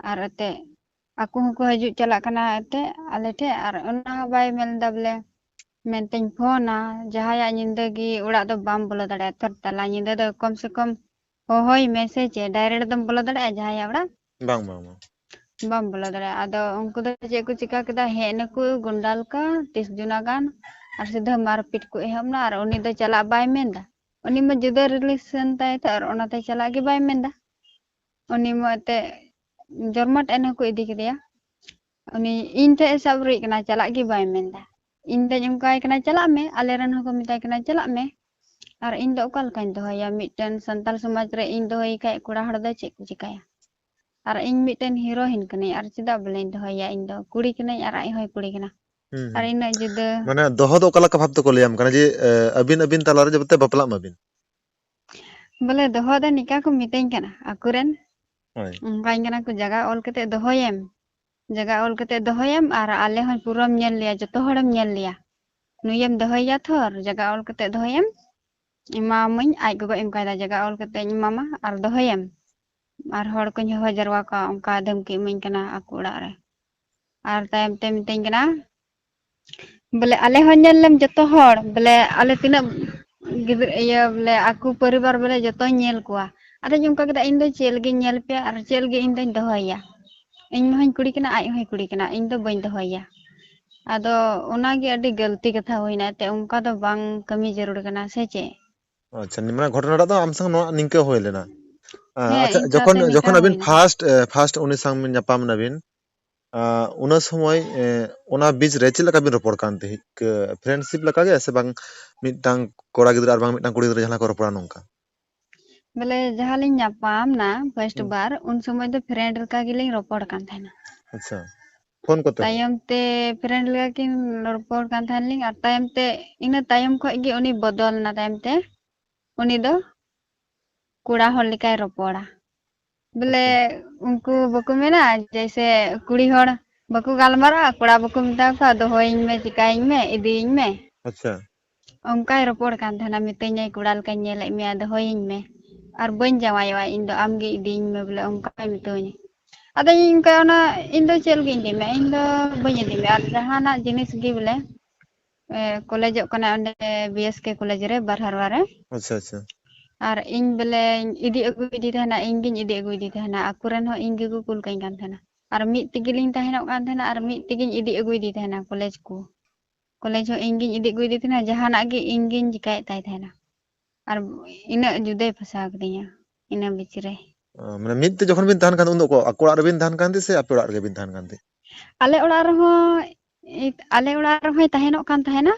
ᱟᱨ ᱮᱱᱛᱮᱫ ᱟᱠᱚ ᱦᱚᱸᱠᱚ ᱦᱤᱡᱩᱜ ᱪᱟᱞᱟᱜ ᱠᱟᱱᱟ ᱮᱱᱛᱮᱫ ᱟᱞᱮ ᱴᱷᱮᱡ, ᱟᱨ ᱚᱱᱟ ᱦᱚᱸ ᱵᱟᱭ ᱢᱮᱱ ᱞᱮᱫᱟ ᱵᱚᱞᱮ ᱢᱮᱱᱛᱮᱧ ᱯᱷᱳᱱᱟ, ᱡᱟᱦᱟᱸᱭᱟᱜ ᱧᱤᱫᱟᱹ ᱜᱮ ᱚᱲᱟᱜ ᱫᱚ ᱵᱟᱢ ᱵᱚᱞᱚ ᱫᱟᱲᱮᱭᱟᱜᱼᱟ᱾ ᱛᱷᱚᱨ ᱛᱟᱞᱟ ᱧᱤᱫᱟᱹ ᱫᱚ ᱠᱚᱢ ᱥᱮ ᱠᱚᱢ ᱦᱚᱦᱚᱭ ᱢᱮ ᱥᱮ ᱪᱮᱫ, direct ᱫᱚᱢ ᱵᱚᱞᱚ ᱫᱟᱲᱮᱭᱟᱜᱼᱟ ᱡᱟᱦᱟᱸᱭᱟᱜ ᱚᱲᱟᱜ? ᱵᱟᱝ, ᱵᱟᱝ, ᱵᱟᱝ᱾ ᱵᱟᱢ ᱵᱚᱞᱚ ᱫᱟᱲᱮᱭᱟᱜᱼᱟ᱾ ᱟᱫᱚ ᱩᱱᱠᱩ ᱫᱚ ᱪᱮᱫ ᱠᱚ ᱪᱤᱠᱟ ᱠᱮᱫᱟ, ᱦᱮᱡ ᱱᱟᱠᱚ ᱜᱩᱱᱰᱟ ᱞᱮᱠᱟ ᱛᱤᱥ ᱡᱚᱱᱟ ᱜᱟᱱ, ᱟᱨ ᱥᱤᱫᱷᱟᱹ ᱢᱟᱨᱯᱤᱴ ᱠᱚ ᱮᱦᱚᱵ ᱮᱱᱟ᱾ ᱟᱨ ᱩᱱᱤ ᱫᱚ ᱪᱟᱞᱟᱜ ᱵᱟᱭ ᱢᱮᱱᱫᱟ, ᱩᱱᱤ ᱢᱟ ᱡᱩᱫᱟᱹ relation ᱛᱟᱭ ᱛᱚ, ᱟᱨ ᱚᱱᱟᱛᱮ ᱪᱟᱞᱟᱜ ᱜᱮ ᱵᱟᱭ ᱢᱮᱱᱫᱟ᱾ ᱩᱱᱤ ᱢᱟ ᱮᱱᱛᱮᱫ ᱡᱚᱨᱢᱟᱴ ᱮᱱ ᱦᱚᱸᱠᱚ ᱤᱫᱤ ᱠᱮᱫᱮᱭᱟ᱾ ᱩᱱᱤ ᱤᱧ ᱴᱷᱮᱡ ᱮ ᱥᱟᱵ ᱨᱩᱭᱮᱫ ᱠᱟᱱᱟ, ᱪᱟᱞᱟᱜ ᱜᱮ ᱵᱟᱭ ᱢᱮᱱᱫᱟ᱾ ᱤᱧ ᱫᱚᱧ ᱚᱱᱠᱟᱭ ᱠᱟᱱᱟ, "ᱪᱟᱞᱟᱜ ᱢᱮ", ᱟᱞᱮ ᱨᱮᱱ ᱦᱚᱸᱠᱚ ᱢᱮᱛᱟᱭ ᱠᱟᱱᱟ, "ᱪᱟᱞᱟᱜ ᱢᱮ", ᱟᱨ ᱤᱧ ᱫᱚ ᱚᱠᱟ ᱞᱮᱠᱟᱧ ᱫᱚᱦᱚᱭᱟ? ᱢᱤᱫᱴᱮᱱ ᱥᱟᱱᱛᱟᱲ ᱥᱚᱢᱟᱡᱽ ᱨᱮ ᱤᱧ ᱫᱚᱦᱚᱭᱮ ᱠᱷᱟᱡ ᱠᱚᱲᱟ ᱦᱚᱲ ᱫᱚ ᱪᱮᱫ ᱠᱚ ᱪᱤᱠᱟᱹᱭᱟ? ᱟᱨ ᱤᱧ ᱢᱤᱫᱴᱮᱱ heroine ᱠᱟᱹᱱᱟᱹᱧ, ᱟᱨ ᱪᱮᱫᱟᱜ ᱵᱚᱞᱮᱧ ᱫᱚᱦᱚᱭᱟ? ᱤᱧ ᱫᱚ ᱠᱩᱲᱤ ᱠᱟᱹᱱᱟᱹᱧ ᱟᱨ ᱟᱡ ᱦᱚᱸᱭ ᱠᱩᱲᱤ ᱠᱟᱱᱟ᱾ ᱦᱩᱸ, ᱟᱨ ᱦᱩᱸ᱾ ᱤᱱᱟᱹᱜ ᱡᱩᱫᱟᱹ ᱢᱟᱱᱮ ᱫᱚᱦᱚ ᱫᱚ ᱚᱠᱟ ᱞᱮᱠᱟ ᱵᱷᱟᱵ ᱛᱮᱠᱚ ᱞᱟᱹᱭᱟᱢ ᱠᱟᱱᱟ ᱡᱮ, ᱮ, ᱟᱹᱵᱤᱱ ᱟᱹᱵᱤᱱ ᱛᱟᱞᱟᱨᱮ ᱡᱟᱛᱮ ᱵᱟᱯᱞᱟᱜ ᱢᱟᱵᱤᱱ? ᱵᱚᱞᱮ ᱫᱚᱦᱚ ᱫᱚ ᱱᱤᱠᱟ ᱠᱚ ᱢᱤᱛᱟᱹᱧ ᱠᱟᱱᱟ ᱟᱠᱚᱨᱮᱱ, ᱦᱳᱭ᱾ ᱚᱱᱠᱟᱧ ᱠᱟᱱᱟ ᱠᱚ, "ᱡᱟᱜᱟ ᱚᱞ ᱠᱟᱛᱮ ᱫᱚᱦᱚᱭᱮᱢ, ᱡᱟᱜᱟ ᱚᱞ ᱠᱟᱛᱮ ᱫᱚᱦᱚᱭᱮᱢ, ᱟᱨ ᱟᱞᱮ ᱦᱚᱸ ᱯᱩᱨᱟᱹᱢ ᱧᱮᱞ ᱞᱮᱭᱟ, ᱡᱚᱛᱚ ᱦᱚᱲᱮᱢ ᱧᱮᱞ ᱞᱮᱭᱟ, ᱱᱩᱭᱮᱢ ᱫᱚᱦᱚᱭᱮᱭᱟ ᱛᱷᱚᱨ, ᱡᱟᱜᱟ ᱚᱞ ᱠᱟᱛᱮ ᱫᱚᱦᱚᱭᱮᱢ, ᱮᱢᱟᱢᱟᱹᱧ", ᱟᱡ ᱜᱚᱜᱚᱭ ᱚᱱᱠᱟᱭᱮᱫᱟ, "ᱡᱟᱜᱟ ᱚᱞ ᱠᱟᱛᱮᱧ ᱮᱢᱟᱢᱟ ᱟᱨ ᱫᱚᱦᱚᱭᱮᱢ, ᱟᱨ ᱦᱚᱲ ᱠᱚᱧ ᱦᱚᱦᱚ ᱡᱟᱨᱣᱟ ᱠᱚᱣᱟ", ᱚᱱᱠᱟ ᱫᱷᱟᱢᱠᱤ ᱤᱢᱟᱹᱧ ᱠᱟᱱᱟ ᱟᱠᱚ ᱚᱲᱟᱜ ᱨᱮ᱾ ᱟᱨ ᱛᱟᱭᱚᱢ ᱛᱮ ᱢᱤᱛᱟᱹᱧ ᱠᱟᱱᱟ, ᱵᱚᱞᱮ ᱟᱞᱮ ᱦᱚᱸ ᱧᱮᱞ ᱞᱮᱢ ᱡᱚᱛᱚ ᱦᱚᱲ, ᱵᱚᱞᱮ ᱟᱞᱮ ᱛᱤᱱᱟᱹᱜ ᱜᱤᱫᱽᱨᱟᱹ, ᱤᱭᱟᱹ, ᱵᱚᱞᱮ ᱟᱠᱚ ᱯᱚᱨᱤᱵᱟᱨ ᱵᱚᱞᱮ ᱡᱚᱛᱚᱧ ᱧᱮᱞ ᱠᱚᱣᱟ᱾ ᱟᱫᱚᱧ ᱚᱱᱠᱟ ᱠᱮᱫᱟ, ᱤᱧ ᱫᱚ ᱪᱮᱫ ᱞᱟᱹᱜᱤᱫ ᱧᱮᱞ ᱯᱮᱭᱟ ᱟᱨ ᱪᱮᱫ ᱞᱟᱹᱜᱤᱫ ᱤᱧ ᱫᱚᱧ ᱫᱚᱦᱚᱭᱮᱭᱟ? ᱤᱧ ᱦᱚᱸᱧ ᱠᱩᱲᱤ ᱠᱟᱱᱟ, ᱟᱡ ᱦᱚᱸᱭ ᱠᱩᱲᱤ ᱠᱟᱱᱟ, ᱤᱧ ᱫᱚ ᱵᱟᱹᱧ ᱫᱚᱦᱚᱭᱮᱭᱟ᱾ ᱟᱫᱚ ᱚᱱᱟᱜᱮ ᱟᱹᱰᱤ ᱜᱟᱹᱞᱛᱤ ᱠᱟᱛᱷᱟ ᱦᱩᱭᱱᱟ, ᱮᱱᱛᱮᱫ ᱚᱱᱠᱟ ᱫᱚ ᱵᱟᱝ ᱠᱟᱹᱢᱤ ᱡᱟᱹᱨᱩᱲ ᱠᱟᱱᱟ, ᱥᱮ ᱪᱮᱫ? ᱟᱪᱪᱷᱟ, ᱢᱟᱱᱮ ᱜᱷᱚᱴᱚᱱᱟᱴᱟᱜ ᱫᱚ ᱟᱢ ᱥᱟᱶ ᱱᱚᱣᱟ ᱱᱤᱝᱠᱟᱹ ᱦᱩᱭ ᱞᱮᱱᱟ᱾ ᱟᱸ, ᱦᱮᱸ, ᱟᱪᱪᱷᱟ, ᱤᱧ ᱥᱟᱶᱛᱮ ᱡᱚᱠᱷᱚᱱ, ᱱᱤᱝᱠᱟ ᱡᱚᱠᱷᱚᱱ ᱟᱹᱵᱤᱱ ᱦᱩᱭᱱᱟ᱾ ᱯᱷᱟᱥᱴ, ᱮ, ᱯᱷᱟᱥᱴ ᱩᱱᱤ ᱥᱟᱶ ᱧᱟᱯᱟᱢ ᱱᱟᱵᱤᱱ, ᱟᱸ, ᱚᱱᱟ ᱥᱚᱢᱚᱭ, ᱮ, ᱚᱱᱟ ᱵᱤᱪ ᱨᱮ ᱪᱮᱫ ᱞᱮᱠᱟ ᱵᱤᱱ ᱨᱚᱯᱚᱲ ᱠᱟᱱ ᱛᱟᱦᱮᱸᱫ? ᱠᱟᱹ-, ᱯᱷᱨᱮᱱᱰᱥᱤᱯ ᱞᱮᱠᱟ ᱜᱮ ᱥᱮ ᱵᱟᱝ ᱢᱤᱫᱴᱟᱝ ᱠᱚᱲᱟ ᱜᱤᱫᱽᱨᱟᱹ ᱟᱨ ᱵᱟᱝ ᱢᱤᱫᱴᱟᱝ ᱠᱩᱲᱤ ᱜᱤᱫᱽᱨᱟᱹ ᱡᱟᱦᱟᱸ ᱞᱮᱠᱟ ᱠᱚ ᱨᱚᱯᱚᱲᱟ ᱱᱚᱝᱠᱟ? ᱵᱚᱞᱮ ᱡᱟᱦᱟᱸ ᱞᱤᱧ ᱧᱟᱯᱟᱢ ᱱᱟ ᱯᱷᱟᱥᱴ ᱦᱩᱸ᱾ ᱵᱟᱨ, ᱩᱱ ᱥᱚᱢᱚᱭ ᱫᱚ ᱯᱷᱨᱮᱱᱰ ᱞᱮᱠᱟ ᱜᱮᱞᱤᱧ ᱨᱚᱯᱚᱲ ᱠᱟᱱ ᱛᱟᱦᱮᱱᱟ᱾ ᱟᱪᱪᱷᱟ᱾ ᱯᱷᱳᱱ ᱠᱚᱛᱮ ᱦᱚᱸ? ᱛᱟᱭᱚᱢ ᱛᱮ ᱯᱷᱨᱮᱱᱰ ᱞᱮᱠᱟ ᱠᱤᱱ ᱨᱚᱯᱚᱲ ᱠᱟᱱ ᱛᱟᱦᱮᱱ ᱞᱤᱧ, ᱟᱨ ᱛᱟᱭᱚᱢ ᱛᱮ ᱤᱱᱟᱹ ᱛᱟᱭᱚᱢ ᱠᱷᱚᱡ ᱜᱮ ᱩᱱᱤ ᱵᱚᱫᱚᱞ ᱮᱱᱟ᱾ ᱛᱟᱭᱚᱢ ᱛᱮ ᱩᱱᱤ ᱫᱚ ᱠᱚᱲᱟ ᱦᱚᱲ ᱞᱮᱠᱟᱭ ᱨᱚᱯᱚᱲᱟ᱾ ᱵᱚᱞᱮ ᱟᱪᱪᱷᱟ᱾ ᱩᱱᱠᱩ ᱵᱟᱠᱚ ᱢᱮᱱᱟ, ᱡᱮᱭᱥᱮ ᱠᱩᱲᱤ ᱦᱚᱲ ᱵᱟᱠᱚ ᱜᱟᱞᱢᱟᱨᱟᱜᱼᱟ, ᱠᱚᱲᱟ ᱵᱟᱠᱚ ᱢᱮᱛᱟ ᱠᱚᱣᱟ, "ᱫᱚᱦᱚᱭᱤᱧ ᱢᱮ, ᱪᱤᱠᱟᱭᱤᱧ ᱢᱮ, ᱤᱫᱤᱭᱤᱧ ᱢᱮ᱾" ᱟᱪᱪᱷᱟ᱾ ᱚᱱᱠᱟᱭ ᱨᱚᱯᱚᱲ ᱠᱟᱱ ᱛᱟᱦᱮᱱᱟ, ᱢᱤᱛᱟᱹᱧᱟᱭ, "ᱠᱚᱲᱟ ᱞᱮᱠᱟᱧ ᱧᱮᱞᱮᱫ ᱢᱮᱭᱟ, ᱫᱚᱦᱚᱭᱤᱧ ᱢᱮ, ᱟᱨ ᱵᱟᱹᱧ ᱡᱟᱶᱟᱭᱚᱜᱼᱟ ᱤᱧ ᱫᱚ, ᱟᱢᱜᱮ ᱤᱫᱤᱭᱤᱧ ᱢᱮ", ᱵᱚᱞᱮ ᱚᱱᱠᱟᱭ ᱢᱤᱛᱟᱹᱧᱟ᱾ ᱟᱫᱚ ᱤᱧ ᱚᱱᱠᱟ ᱚᱱᱟ, ᱤᱧ ᱫᱚ ᱪᱮᱫ ᱞᱟᱹᱜᱤᱫ ᱤᱧ ᱤᱫᱤ ᱢᱮᱭᱟ, ᱤᱧ ᱫᱚ ᱵᱟᱹᱧ ᱤᱫᱤ ᱢᱮᱭᱟ᱾ ᱟᱨ ᱡᱟᱦᱟᱱᱟᱜ ᱡᱤᱱᱤᱥ ᱜᱮ ᱵᱚᱞᱮ, ᱮ, ᱠᱚᱞᱮᱡᱚᱜ ᱠᱟᱱᱟ ᱚᱸᱰᱮ ᱵᱤ ᱮᱥ ᱠᱮ ᱠᱚᱞᱮᱡᱽ ᱨᱮ ᱵᱟᱨᱦᱟᱨᱣᱟ ᱨᱮ᱾ ᱟᱪᱪᱷᱟ, ᱟᱪᱪᱷᱟ᱾ ᱟᱨ ᱤᱧ ᱵᱚᱞᱮᱧ ᱤᱫᱤ ᱟᱹᱜᱩᱭᱮᱫᱮ ᱛᱟᱦᱮᱱᱟ, ᱤᱧ ᱜᱤᱧ ᱤᱫᱤ ᱟᱹᱜᱩᱭᱮᱫᱮ ᱛᱟᱦᱮᱱᱟ, ᱟᱠᱚ ᱨᱮᱱ ᱦᱚᱸ ᱤᱧ ᱜᱮᱠᱚ ᱠᱩᱞ ᱠᱟᱹᱧ ᱠᱟᱱ ᱛᱟᱦᱮᱱᱟ᱾ ᱟᱨ ᱢᱤᱫ ᱛᱮᱜᱮ ᱞᱤᱧ ᱛᱟᱦᱮᱱᱚᱜ ᱠᱟᱱ ᱛᱟᱦᱮᱱᱟ, ᱟᱨ ᱢᱤᱫ ᱛᱮᱜᱮᱧ ᱤᱫᱤ ᱟᱹᱜᱩᱭᱮᱫᱮ ᱛᱟᱦᱮᱱᱟ ᱠᱚᱞᱮᱡᱽ ᱠᱚ᱾ ᱠᱚᱞᱮᱡᱽ ᱦᱚᱸ ᱤᱧ ᱜᱤᱧ ᱤᱫᱤ ᱟᱹᱜᱩᱭᱮᱫᱮ ᱛᱟᱦᱮᱱᱟ, ᱡᱟᱦᱟᱱᱟᱜ ᱜᱮ ᱤᱧ ᱜᱤᱧ ᱪᱤᱠᱟᱭᱮᱫ ᱛᱟᱭ ᱛᱟᱦᱮᱱᱟ᱾ ᱟᱨ ᱤᱱᱟᱹᱜ ᱡᱩᱫᱟᱹᱭ ᱯᱷᱟᱸᱥᱟᱣ ᱠᱤᱫᱤᱧᱟ ᱤᱱᱟᱹ ᱵᱤᱪ ᱨᱮ᱾ ᱚ, ᱢᱟᱱᱮ ᱢᱤᱫ ᱛᱮ ᱡᱚᱠᱷᱚᱱ ᱵᱤᱱ ᱛᱟᱦᱮᱱ ᱠᱟᱱ, ᱩᱱ ᱫᱚ ᱚᱠᱚ-, ᱟᱠᱚ ᱚᱲᱟᱜ ᱨᱮᱵᱤᱱ ᱛᱟᱦᱮᱱ ᱠᱟᱱ ᱛᱟᱦᱮᱸᱫ ᱥᱮ ᱟᱯᱮ ᱚᱲᱟᱜ ᱨᱮᱜᱮ ᱵᱤᱱ ᱛᱟᱦᱮᱱ ᱠᱟᱱ ᱛᱟᱦᱮᱸᱫ? ᱟᱞᱮ ᱚᱲᱟᱜ ᱨᱮᱦᱚᱸ, ᱤ-, ᱟᱞᱮ ᱚᱲᱟᱜ ᱨᱮᱦᱚᱸᱭ ᱛᱟᱦᱮᱱᱚᱜ ᱠᱟᱱ ᱛᱟᱦᱮᱱᱟ᱾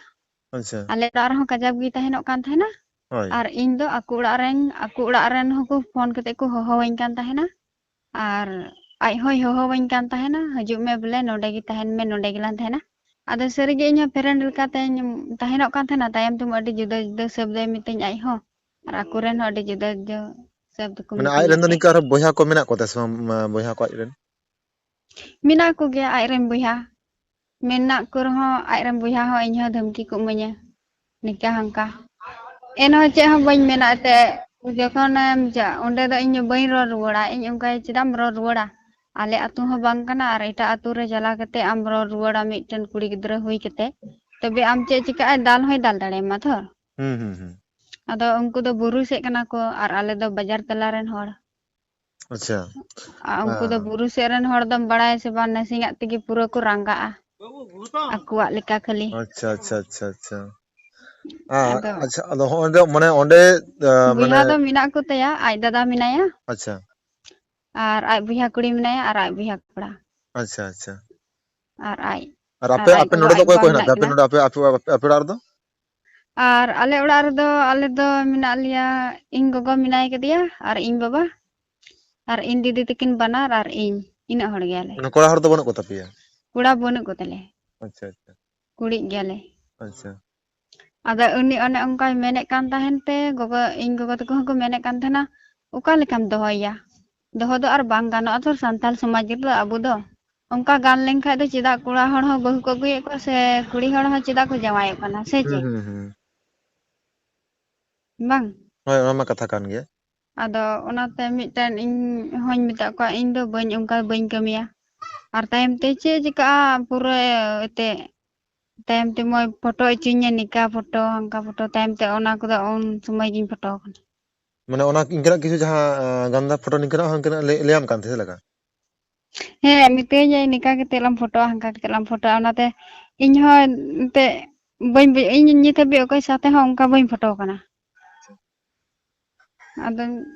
ᱟᱪᱪᱷᱟ᱾ ᱟᱞᱮ ᱚᱲᱟᱜ ᱨᱮᱦᱚᱸ ᱠᱟᱡᱟᱠ ᱜᱮᱭ ᱛᱟᱦᱮᱱᱚᱜ ᱠᱟᱱ ᱛᱟᱦᱮᱱᱟ᱾ ᱦᱳᱭ᱾ ᱟᱨ ᱤᱧ ᱫᱚ ᱟᱠᱚ ᱚᱲᱟᱜ ᱨᱮᱱ, ᱟᱠᱚ ᱚᱲᱟᱜ ᱨᱮᱱ ᱦᱚᱸᱠᱚ ᱯᱷᱳᱱ ᱠᱟᱛᱮ ᱠᱚ ᱦᱚᱦᱚᱣᱟᱹᱧ ᱠᱟᱱ ᱛᱟᱦᱮᱱᱟ᱾ ᱟᱨ ᱟᱡ ᱦᱚᱸᱭ ᱦᱚᱦᱚᱣᱟᱹᱧ ᱠᱟᱱ ᱛᱟᱦᱮᱱᱟ, "ᱦᱤᱡᱩᱜ ᱢᱮ ᱵᱚᱞᱮ, ᱱᱚᱸᱰᱮ ᱜᱮ ᱛᱟᱦᱮᱱ ᱢᱮ, ᱱᱚᱸᱰᱮ ᱜᱮᱞᱟᱝ ᱛᱟᱦᱮᱱᱟ᱾" ᱟᱫᱚ ᱥᱟᱹᱨᱤᱜᱮ ᱤᱧ ᱦᱚᱸ ᱯᱷᱨᱮᱱᱰ ᱞᱮᱠᱟᱛᱮᱧ ᱛᱟᱦᱮᱱᱚᱜ ᱠᱟᱱ ᱛᱟᱦᱮᱱᱟ, ᱛᱟᱭᱚᱢ ᱛᱮᱢᱟ ᱟᱹᱰᱤ ᱡᱩᱫᱟᱹ ᱡᱩᱫᱟᱹ ᱥᱟᱵᱫ ᱮ ᱢᱤᱛᱟᱹᱧ ᱟᱡ ᱦᱚᱸ, ᱟᱨ ᱟᱠᱚ ᱨᱮᱱ ᱦᱚᱸ ᱟᱹᱰᱤ ᱡᱩᱫᱟᱹ ᱡᱩᱫᱟᱹ ᱥᱟᱵᱫ ᱠᱚ ᱢᱟᱱᱮ ᱟᱡ ᱢᱤᱛᱟᱹᱧᱟ ᱨᱮᱱ ᱫᱚ ᱛᱮ᱾ ᱱᱤᱝᱠᱟᱹ ᱟᱨᱦᱚᱸ ᱵᱚᱭᱦᱟ ᱠᱚ ᱢᱮᱱᱟᱜ ᱠᱚ ᱛᱟᱭᱟ ᱥᱮ ᱵᱟᱝ, ᱢᱟ-, ᱵᱚᱭᱦᱟ ᱠᱚ ᱟᱡ ᱨᱮᱱ? ᱢᱮᱱᱟᱜ ᱠᱚᱜᱮᱭᱟ ᱟᱡ ᱨᱮᱱ ᱵᱚᱭᱦᱟ᱾ ᱢᱮᱱᱟᱜ ᱠᱚ ᱨᱮᱦᱚᱸ ᱟᱡ ᱨᱮᱱ ᱵᱚᱭᱦᱟ ᱦᱚᱸ ᱤᱧ ᱦᱚᱸ ᱫᱷᱟᱢᱠᱤ ᱠᱚ ᱮᱢᱟᱹᱧᱟ, ᱱᱤᱝᱠᱟ ᱦᱟᱱᱠᱟ᱾ ᱮᱱᱦᱚᱸ ᱪᱮᱫ ᱦᱚᱸ ᱵᱟᱹᱧ ᱢᱮᱱᱟ ᱮᱱᱛᱮᱫ᱾ ᱡᱚᱠᱷᱚᱱᱮᱢ ᱪᱟ-, ᱚᱸᱰᱮ ᱫᱚ ᱤᱧ ᱵᱟᱹᱧ ᱨᱚᱲ ᱨᱩᱣᱟᱹᱲᱟ᱾ ᱤᱧ ᱚᱱᱠᱟᱭ, ᱪᱮᱫᱟᱜ ᱮᱢ ᱨᱚᱲ ᱨᱩᱣᱟᱹᱲᱟ? ᱟᱞᱮ ᱟᱹᱛᱩ ᱦᱚᱸ ᱵᱟᱝ ᱠᱟᱱᱟ ᱟᱨ ᱮᱴᱟᱜ ᱟᱹᱛᱩ ᱨᱮ ᱪᱟᱞᱟᱣ ᱠᱟᱛᱮ ᱟᱢ ᱨᱚᱲ ᱨᱩᱣᱟᱹᱲᱟ ᱢᱤᱫᱴᱮᱱ ᱠᱩᱲᱤ ᱜᱤᱫᱽᱨᱟᱹ ᱦᱩᱭ ᱠᱟᱛᱮ? ᱛᱚᱵᱮ ᱟᱢ ᱪᱮᱫ ᱪᱤᱠᱟᱹᱜᱼᱟ, ᱫᱟᱞ ᱦᱚᱸᱭ ᱫᱟᱞ ᱫᱟᱲᱮᱭᱟᱢᱟ ᱛᱷᱚᱨ᱾ ᱦᱩᱸ, ᱦᱩᱸ, ᱦᱩᱸ᱾ ᱟᱫᱚ ᱩᱱᱠᱩ ᱫᱚ ᱵᱩᱨᱩ ᱥᱮᱫ ᱠᱟᱱᱟ ᱠᱚ ᱟᱨ ᱟᱞᱮ ᱫᱚ ᱵᱟᱡᱟᱨ ᱛᱟᱞᱟ ᱨᱮᱱ ᱦᱚᱲ᱾ ᱟᱪᱪᱷᱟ᱾ ᱟᱨ ᱩᱱᱠᱩ ᱫᱚ ᱦᱮᱸ᱾ ᱵᱩᱨᱩ ᱥᱮᱫ ᱨᱮᱱ ᱦᱚᱲ ᱫᱚᱢ ᱵᱟᱲᱟᱭᱟ ᱥᱮ ᱵᱟᱝ, ᱱᱟᱥᱮᱱᱟᱜ ᱛᱮᱜᱮ ᱯᱩᱨᱟᱹ ᱠᱚ ᱨᱟᱸᱜᱟᱜᱼᱟ ᱟᱠᱚᱣᱟᱜ ᱞᱮᱠᱟ ᱠᱷᱟᱹᱞᱤ᱾ ᱟᱪᱪᱷᱟ, ᱟᱪᱪᱷᱟ, ᱟᱪᱪᱷᱟ, ᱟᱪᱪᱷᱟ᱾ ᱟ, ᱟᱫᱚ ᱟᱪᱪᱷᱟ, ᱟᱫᱚ ᱦᱚᱸᱜᱼᱚᱭ ᱡᱮ ᱢᱟᱱᱮ ᱚᱸᱰᱮ, ᱟ, ᱵᱚᱭᱦᱟ ᱢᱟᱱᱮ ᱫᱚ ᱢᱮᱱᱟᱜ ᱠᱚ ᱛᱟᱭᱟ, ᱟᱡ ᱫᱟᱫᱟ ᱢᱮᱱᱟᱭᱟ᱾ ᱟᱪᱪᱷᱟ᱾ ᱟᱨ ᱟᱡ ᱵᱚᱭᱦᱟ ᱠᱩᱲᱤ ᱢᱮᱱᱟᱭᱟ ᱟᱨ ᱟᱡ ᱵᱚᱭᱦᱟ ᱠᱚᱲᱟ᱾ ᱟᱪᱪᱷᱟ, ᱟᱪᱪᱷᱟ᱾ ᱟᱨ ᱟᱡ, ᱟᱨ ᱟᱯᱮ, ᱟᱨ ᱟᱡ ᱟᱯᱮ ᱜᱚᱜᱚ ᱱᱚᱰᱮ ᱫᱚ ᱟᱡ ᱚᱠᱚᱭ ᱵᱟᱵᱟ ᱠᱚ ᱦᱮᱱᱟᱜ ᱢᱮᱱᱟᱜ ᱯᱮᱭᱟ? ᱟᱯᱮ ᱠᱤᱱᱟ᱾ ᱱᱚᱰᱮ, ᱟᱯᱮ, ᱟᱯᱮ, ᱟᱯᱮ ᱚᱲᱟᱜ ᱨᱮᱫᱚ? ᱟᱨ ᱟᱞᱮ ᱚᱲᱟᱜ ᱨᱮᱫᱚ ᱟᱞᱮ ᱫᱚ ᱢᱮᱱᱟᱜ ᱞᱮᱭᱟ, ᱤᱧ ᱜᱚᱜᱚ ᱢᱮᱱᱟᱭ ᱠᱟᱫᱮᱭᱟ ᱟᱨ ᱤᱧ ᱵᱟᱵᱟ ᱟᱨ ᱤᱧ ᱫᱤᱫᱤ ᱛᱟᱹᱠᱤᱱ ᱵᱟᱱᱟᱨ ᱟᱨ ᱤᱧ, ᱤᱱᱟᱹᱜ ᱦᱚᱲ ᱜᱮᱭᱟᱞᱮ᱾ ᱢᱟᱱᱮ ᱠᱚᱲᱟ ᱦᱚᱲ ᱫᱚ ᱵᱟᱹᱱᱩᱜ ᱠᱚ ᱛᱟᱯᱮᱭᱟ? ᱠᱚᱲᱟ ᱵᱟᱹᱱᱩᱜ ᱠᱚ ᱛᱟᱞᱮᱭᱟ᱾ ᱟᱪᱪᱷᱟ, ᱟᱪᱪᱷᱟ᱾ ᱠᱩᱲᱤᱜ ᱜᱮᱭᱟᱞᱮ᱾ ᱟᱪᱪᱷᱟ᱾ ᱟᱫᱚ ᱩᱱᱤ ᱚᱱᱮ ᱚᱱᱠᱟᱭ ᱢᱮᱱᱮᱫ ᱠᱟᱱ ᱛᱟᱦᱮᱱ ᱛᱮ, ᱜᱚᱜᱚ, ᱤᱧ ᱜᱚᱜᱚ ᱛᱟᱠᱚ ᱦᱚᱸᱠᱚ ᱢᱮᱱᱮᱫ ᱠᱟᱱ ᱛᱟᱦᱮᱱᱟ, "ᱚᱠᱟ ᱞᱮᱠᱟᱢ ᱫᱚᱦᱚᱭᱮᱭᱟ? ᱫᱚᱦᱚ ᱫᱚ ᱟᱨ ᱵᱟᱝ ᱜᱟᱱᱚᱜᱼᱟ ᱛᱚ, ᱥᱟᱱᱛᱟᱲ ᱥᱚᱢᱟᱡᱽ ᱨᱮᱫᱚ ᱟᱵᱚ ᱫᱚ᱾ ᱚᱱᱠᱟ ᱜᱟᱱ ᱞᱮᱱᱠᱷᱟᱡ ᱫᱚ ᱪᱮᱫᱟᱜ ᱠᱚᱲᱟ ᱦᱚᱲ ᱦᱚᱸ ᱵᱟᱹᱦᱩ ᱠᱚ ᱟᱹᱜᱩᱭᱮᱫ ᱠᱚᱣᱟ ᱥᱮ ᱠᱩᱲᱤ ᱦᱚᱲ ᱦᱚᱸ ᱪᱮᱫᱟᱜ ᱠᱚ ᱡᱟᱶᱟᱭᱚᱜ ᱠᱟᱱᱟ, ᱥᱮ ᱦᱩᱸ, ᱪᱮᱫ?" ᱦᱩᱸ, ᱦᱩᱸ᱾ ᱵᱟᱝ? ᱦᱳᱭ, ᱚᱱᱟ ᱢᱟ ᱠᱟᱛᱷᱟ ᱠᱟᱱ ᱜᱮᱭᱟ᱾ ᱟᱫᱚ ᱚᱱᱟᱛᱮ ᱢᱤᱫᱴᱮᱱ ᱤᱧ ᱦᱚᱧ ᱢᱮᱛᱟᱜ ᱠᱚᱣᱟ, ᱤᱧ ᱫᱚ ᱵᱟᱹᱧ, ᱚᱱᱠᱟ ᱵᱟᱹᱧ ᱠᱟᱹᱢᱤᱭᱟ᱾ ᱟᱨ ᱛᱟᱭᱚᱢ ᱛᱮ ᱪᱮᱫ ᱪᱤᱠᱟᱹᱜᱼᱟ, ᱯᱩᱨᱟᱹ ᱮᱱᱛᱮᱫ ᱛᱟᱭᱚᱢ ᱛᱮ ᱢᱚᱭ ᱯᱷᱳᱴᱳ ᱦᱚᱪᱚᱧᱟ, ᱱᱤᱠᱟ ᱯᱷᱳᱴᱳ, ᱦᱟᱱᱠᱟ ᱯᱷᱳᱴᱳ, ᱛᱟᱭᱚᱢ ᱛᱮ ᱚᱱᱟ ᱠᱚᱫᱚ ᱩᱱ ᱥᱚᱢᱚᱭ ᱜᱤᱧ ᱯᱷᱳᱴᱳ ᱟᱠᱟᱱᱟ᱾ ᱢᱟᱱᱮ ᱚᱱᱟ ᱤᱱᱠᱟᱹᱱᱟᱜ ᱠᱤᱪᱷᱩ ᱡᱟᱦᱟᱸ, ᱟᱸ, ᱜᱟᱱᱫᱟ ᱯᱷᱳᱴᱳ ᱱᱤᱝᱠᱟᱹᱱᱟᱜ ᱦᱚᱸ ᱤᱱᱠᱟᱹᱱᱟᱜ ᱞᱟᱹᱭ, ᱞᱟᱹᱭᱟᱢ ᱠᱟᱱ ᱛᱟᱦᱮᱸ ᱪᱮᱫ ᱞᱮᱠᱟ? ᱦᱮᱸ, ᱢᱤᱛᱟᱹᱧᱟᱭ, "ᱱᱤᱝᱠᱟ ᱠᱟᱛᱮ ᱞᱟᱝ ᱯᱷᱳᱴᱳᱜᱼᱟ, ᱦᱟᱱᱠᱟ ᱠᱟᱛᱮ ᱞᱟᱝ ᱯᱷᱳᱴᱳᱜᱼᱟ", ᱚᱱᱟᱛᱮ ᱤᱧ ᱦᱚᱸ ᱮᱱᱛᱮ ᱵᱟᱹᱧ ᱵᱩᱡ-, ᱤᱧ ᱱᱤᱛ ᱦᱟᱹᱵᱤᱡ ᱚᱠᱚᱭ ᱥᱟᱶᱛᱮ ᱦᱚᱸ ᱚᱱᱠᱟ ᱵᱟᱹᱧ ᱯᱷᱳᱴᱳ ᱟᱠᱟᱱᱟ᱾ ᱟᱫᱚ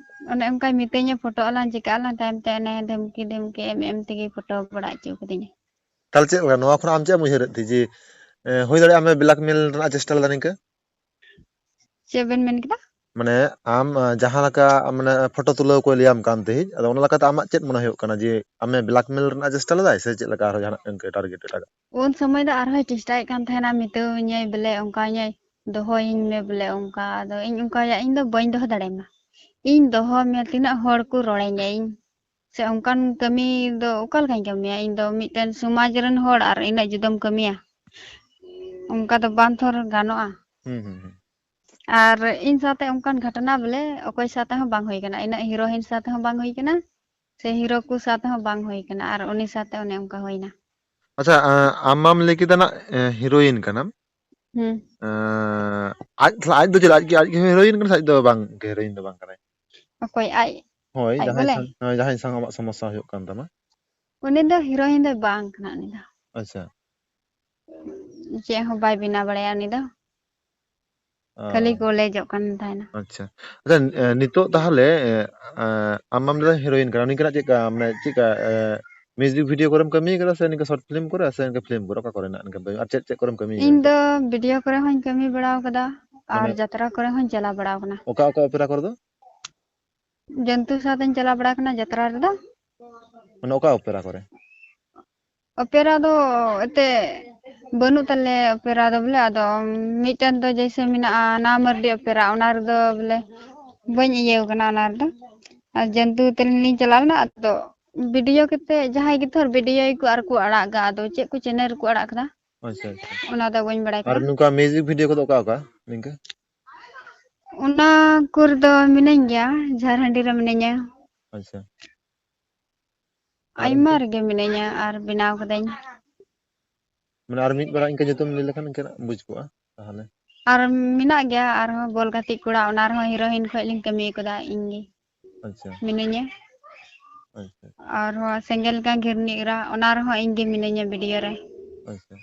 ᱚᱱᱮ ᱚᱱᱠᱟᱭ ᱢᱤᱛᱟᱹᱧᱟ, "ᱯᱷᱳᱴᱳᱜ ᱟᱞᱟᱝ, ᱪᱤᱠᱟᱹᱜ ᱟᱞᱟᱝ", ᱛᱟᱭᱚᱢ ᱛᱮ ᱚᱱᱮ ᱫᱷᱟᱢᱠᱤ ᱫᱷᱟᱢᱠᱤ ᱮᱢ ᱮᱢ ᱛᱮᱜᱮ ᱯᱷᱳᱴᱳ ᱵᱟᱲᱟ ᱦᱚᱪᱚ ᱠᱟᱫᱤᱧᱟ᱾ ᱛᱟᱦᱞᱮ ᱪᱮᱫ ᱞᱮᱠᱟ, ᱱᱚᱣᱟ ᱠᱷᱚᱱᱟᱜ ᱟᱢ ᱪᱮᱫ ᱮᱢ ᱩᱭᱦᱟᱹᱨᱮᱫ ᱛᱮ ᱡᱮ, ᱮ, ᱦᱩᱭ ᱫᱟᱲᱮᱭᱟᱜᱼᱟ ᱟᱢᱮ blackmail ᱨᱮᱱᱟᱜ ᱪᱮᱥᱴᱟ ᱞᱮᱫᱟ ᱱᱤᱝᱠᱟᱹ? ᱪᱮᱫ ᱵᱮᱱ ᱢᱮᱱ ᱠᱮᱫᱟ? ᱢᱟᱱᱮ ᱟᱢ, ᱟ, ᱡᱟᱦᱟᱸ ᱞᱮᱠᱟ, ᱢᱟᱱᱮ ᱯᱷᱳᱴᱳ ᱛᱩᱞᱟᱹᱣ ᱠᱚᱭ ᱞᱟᱹᱭᱟᱢ ᱠᱟᱱ ᱛᱟᱦᱮᱸᱫ, ᱟᱫᱚ ᱚᱱᱟ ᱞᱮᱠᱟᱛᱮ ᱟᱢᱟᱜ ᱪᱮᱫ ᱢᱚᱱᱮ ᱦᱩᱭᱩᱜ ᱠᱟᱱᱟ ᱡᱮ ᱟᱢᱮ blackmail ᱨᱮᱱᱟᱜ ᱪᱮᱥᱴᱟ ᱞᱮᱫᱟᱭ ᱥᱮ ᱪᱮᱫ ᱞᱮᱠᱟ ᱟᱨᱦᱚᱸ ᱡᱟᱦᱟᱱᱟᱜ ᱤᱱᱠᱟᱹ target ᱮᱴᱟᱜᱟᱜ? ᱩᱱ ᱥᱚᱢᱚᱭ ᱫᱚ ᱟᱨᱦᱚᱸᱭ ᱪᱮᱥᱴᱟᱭᱮᱫ ᱠᱟᱱ ᱛᱟᱦᱮᱱᱟ, ᱢᱤᱛᱟᱹᱧᱟᱭ ᱵᱚᱞᱮ ᱚᱱᱠᱟᱧᱟᱭ, "ᱫᱚᱦᱚᱭᱤᱧ ᱢᱮ" ᱵᱚᱞᱮ ᱚᱱᱠᱟ᱾ ᱟᱫᱚ ᱤᱧ ᱚᱱᱠᱟᱭᱟ, ᱤᱧ ᱫᱚ ᱵᱟᱹᱧ ᱫᱚᱦᱚ ᱫᱟᱲᱮᱭᱟᱢᱟ, ᱤᱧ ᱫᱚᱦᱚ ᱢᱮᱭᱟ, ᱛᱤᱱᱟᱹᱜ ᱦᱚᱲ ᱠᱚ ᱨᱚᱲᱟᱹᱧᱟ ᱤᱧ, ᱥᱮ ᱚᱱᱠᱟᱱ ᱠᱟᱹᱢᱤ ᱫᱚ ᱚᱠᱟ ᱞᱮᱠᱟᱧ ᱠᱟᱹᱢᱤᱭᱟ? ᱤᱧ ᱫᱚ ᱢᱤᱫᱴᱮᱱ ᱥᱚᱢᱟᱡᱽ ᱨᱮᱱ ᱦᱚᱲ ᱟᱨ ᱤᱱᱟᱹᱜ ᱡᱩᱫᱟᱹᱢ ᱠᱟᱹᱢᱤᱭᱟ, ᱚᱱᱠᱟ ᱫᱚ ᱵᱟᱝ ᱛᱷᱚᱨ ᱜᱟᱱᱚᱜᱼᱟ᱾ ᱦᱩᱸ, ᱦᱩᱸ, ᱦᱩᱸ᱾ ᱟᱨ ᱤᱧ ᱥᱟᱶᱛᱮ ᱚᱱᱠᱟᱱ ᱜᱷᱚᱴᱚᱱᱟ ᱵᱚᱞᱮ ᱚᱠᱚᱭ ᱥᱟᱶᱛᱮ ᱦᱚᱸ ᱵᱟᱝ ᱦᱩᱭ ᱠᱟᱱᱟ, ᱤᱱᱟᱹᱜ heroine ᱥᱟᱶᱛᱮ ᱦᱚᱸ ᱵᱟᱝ ᱦᱩᱭ ᱠᱟᱱᱟ, ᱥᱮ hero ᱠᱚ ᱥᱟᱶᱛᱮ ᱦᱚᱸ ᱵᱟᱝ ᱦᱩᱭ ᱠᱟᱱᱟ, ᱟᱨ ᱩᱱᱤ ᱥᱟᱶᱛᱮ ᱚᱱᱮ ᱚᱱᱠᱟ ᱦᱩᱭᱱᱟ᱾ ᱟᱪᱪᱷᱟ, ᱟᱸ, ᱟᱢ ᱢᱟᱢ ᱞᱟᱹᱭ ᱠᱮᱫᱟ ᱱᱟᱜ, ᱮᱸ, heroine ᱠᱟᱱᱟᱢ᱾ ᱦᱩᱸ᱾ ᱟᱸ, ᱟᱡ, ᱟᱡ ᱫᱚ ᱪᱮᱫ, ᱟᱡ ᱜᱮ, ᱟᱡ ᱜᱮ heroine ᱠᱟᱱᱟ ᱥᱮ ᱟᱡ ᱫᱚ ᱵᱟᱝ ᱜᱮ heroine ᱫᱚ ᱵᱟᱝ ᱠᱟᱱᱟᱭ? ᱚᱠᱚᱭ ᱟᱡ? ᱦᱳᱭ, ᱟᱡ ᱡᱟᱦᱟᱸᱭ ᱵᱚᱞᱮ? ᱥᱟᱝ, ᱦᱳᱭ, ᱡᱟᱦᱟᱸᱭ ᱥᱟᱝ ᱟᱢᱟᱜ ᱥᱚᱢᱚᱥᱥᱟ ᱦᱩᱭᱩᱜ ᱠᱟᱱ ᱛᱟᱢᱟ᱾ ᱩᱱᱤ ᱫᱚ heroine ᱫᱚ ᱵᱟᱝ ᱠᱟᱱᱟ ᱩᱱᱤ ᱫᱚ᱾ ᱟᱪᱪᱷᱟ᱾ ᱪᱮᱫ ᱦᱚᱸ ᱵᱟᱭ ᱵᱮᱱᱟᱣ ᱵᱟᱲᱟᱭᱟ ᱩᱱᱤ ᱫᱚ᱾ ᱚ᱾ ᱠᱷᱟᱹᱞᱤ ᱠᱚ ᱚᱞᱮᱡᱚᱜ ᱠᱟᱱ ᱛᱟᱦᱮᱱᱟ᱾ ᱟᱪᱪᱷᱟ᱾ ᱟᱪᱪᱷᱟ, ᱮ, ᱱᱤᱛᱚᱜ ᱛᱟᱦᱚᱞᱮ, ᱮ, ᱮ, ᱟᱢ ᱢᱟᱢ ᱞᱟᱹᱭᱫᱟ heroine ᱠᱟᱱᱟ, ᱩᱱᱤ ᱠᱟᱱᱟ ᱪᱮᱫ ᱞᱮᱠᱟ, ᱢᱟᱱᱮ ᱪᱮᱫ ᱞᱮᱠᱟ, ᱮ, music video ᱠᱚᱨᱮᱢ ᱠᱟᱹᱢᱤ ᱠᱟᱫᱟ ᱥᱮ ᱱᱤᱝᱠᱟ short film ᱠᱚᱨᱮ ᱥᱮ ᱱᱤᱝᱠᱟ film ᱠᱚᱨᱮ, ᱚᱠᱟ ᱠᱚᱨᱮᱱᱟᱜ ᱱᱤᱝᱠᱟ ᱟᱨ ᱪᱮᱫ, ᱪᱮᱫ ᱠᱚᱨᱮᱢ ᱠᱟᱹᱢᱤ ᱤᱧ ᱠᱟᱫᱟ? ᱫᱚ video ᱠᱚᱨᱮ ᱦᱚᱸᱧ ᱠᱟᱹᱢᱤ ᱵᱟᱲᱟᱣ ᱠᱟᱫᱟ ᱟᱨ ᱢᱟᱱᱮ ᱡᱟᱛᱨᱟ ᱠᱚᱨᱮ ᱦᱚᱸᱧ ᱪᱟᱞᱟᱣ ᱵᱟᱲᱟᱣ ᱠᱟᱱᱟ᱾ ᱚᱠᱟ, ᱚᱠᱟ opera ᱠᱚᱨᱮ ᱫᱚ? ᱡᱚᱱᱛᱩ ᱥᱟᱶᱛᱮᱧ ᱪᱟᱞᱟᱣ ᱵᱟᱲᱟ ᱠᱟᱱᱟ ᱡᱟᱛᱨᱟ ᱨᱮᱫᱚ᱾ ᱢᱟᱱᱮ ᱚᱠᱟ opera ᱠᱚᱨᱮ? Opera ᱫᱚ ᱮᱱᱛᱮ ᱵᱟᱹᱱᱩᱜ ᱛᱟᱞᱮ opera ᱫᱚ ᱵᱚᱞᱮ, ᱟᱫᱚ ᱢᱤᱫᱴᱮᱱ ᱫᱚ ᱡᱮᱭᱥᱮ ᱢᱮᱱᱟᱜᱼᱟ ᱱᱟ ᱢᱟᱹᱨᱰᱤ opera, ᱚᱱᱟ ᱨᱮᱫᱚ ᱵᱚᱞᱮ ᱵᱟᱹᱧ ᱤᱭᱟᱹᱣ ᱠᱟᱱᱟ ᱚᱱᱟ ᱨᱮᱫᱚ᱾ ᱟᱨ ᱡᱚᱱᱛᱩ ᱛᱟᱹᱞᱤᱧ ᱞᱤᱧ ᱪᱟᱞᱟᱣ ᱞᱮᱱᱟ, ᱟᱫᱚ video ᱠᱟᱛᱮ ᱡᱟᱦᱟᱸᱭ ᱜᱮ ᱛᱷᱚᱨ video ᱠᱚ ᱟᱨ ᱠᱚ ᱟᱲᱟᱜᱟ, ᱟᱫᱚ ᱪᱮᱫ ᱠᱚ channel ᱨᱮᱠᱚ ᱟᱲᱟᱜ ᱠᱟᱫᱟ, ᱟᱪᱪᱷᱟ, ᱟᱪᱪᱷᱟ᱾ ᱚᱱᱟ ᱫᱚ ᱵᱟᱹᱧ ᱵᱟᱲᱟᱭ ᱟᱨ ᱠᱟᱱᱟ᱾ ᱱᱚᱝᱠᱟ music video ᱠᱚᱫᱚ ᱚᱠᱟ ᱚᱠᱟ ᱱᱤᱝᱠᱟᱹ? ᱚᱱᱟ ᱠᱚᱨᱮ ᱫᱚ ᱢᱤᱱᱟᱹᱧ ᱜᱮᱭᱟ, ᱡᱷᱟᱨᱦᱟᱺᱰᱤ ᱨᱮ ᱢᱤᱱᱟᱹᱧᱟ᱾ ᱟᱪᱪᱷᱟ᱾ ᱟᱨ ᱟᱭᱢᱟ ᱚᱱᱛᱮ? ᱨᱮᱜᱮ ᱢᱤᱱᱟᱹᱧᱟ ᱟᱨ ᱵᱮᱱᱟᱣ ᱠᱟᱹᱫᱟᱹᱧ᱾ ᱢᱟᱱᱮ ᱟᱨ ᱢᱤᱫ ᱵᱟᱨ ᱤᱱᱠᱟᱹ ᱧᱩᱛᱩᱢ ᱞᱟᱹᱭ ᱞᱮᱠᱷᱟᱱ ᱤᱱᱠᱟᱹᱱᱟᱜ ᱵᱩᱡᱽ ᱠᱚᱜᱼᱟ ᱛᱟᱦᱚᱞᱮ᱾ ᱟᱨ ᱢᱮᱱᱟᱜ ᱜᱮᱭᱟ ᱟᱨᱦᱚᱸ ᱵᱚᱞ ᱜᱟᱛᱮᱜ ᱠᱚᱲᱟ, ᱚᱱᱟ ᱨᱮᱦᱚᱸ heroine ᱠᱷᱚᱡ ᱞᱤᱧ ᱠᱟᱹᱢᱤ ᱠᱟᱫᱟ ᱤᱧ ᱜᱮ᱾ ᱟᱪᱪᱷᱟ᱾ ᱢᱤᱱᱟᱹᱧᱟ᱾ ᱟᱪᱪᱷᱟ᱾ ᱟᱨᱦᱚᱸ ᱥᱮᱸᱜᱮᱞ ᱞᱮᱠᱟ ᱜᱷᱤᱨᱱᱤ ᱮᱨᱟ, ᱚᱱᱟ ᱨᱮᱦᱚᱸ ᱤᱧ ᱜᱮ ᱢᱤᱱᱟᱹᱧᱟ video ᱨᱮ᱾ ᱟᱪᱪᱷᱟ᱾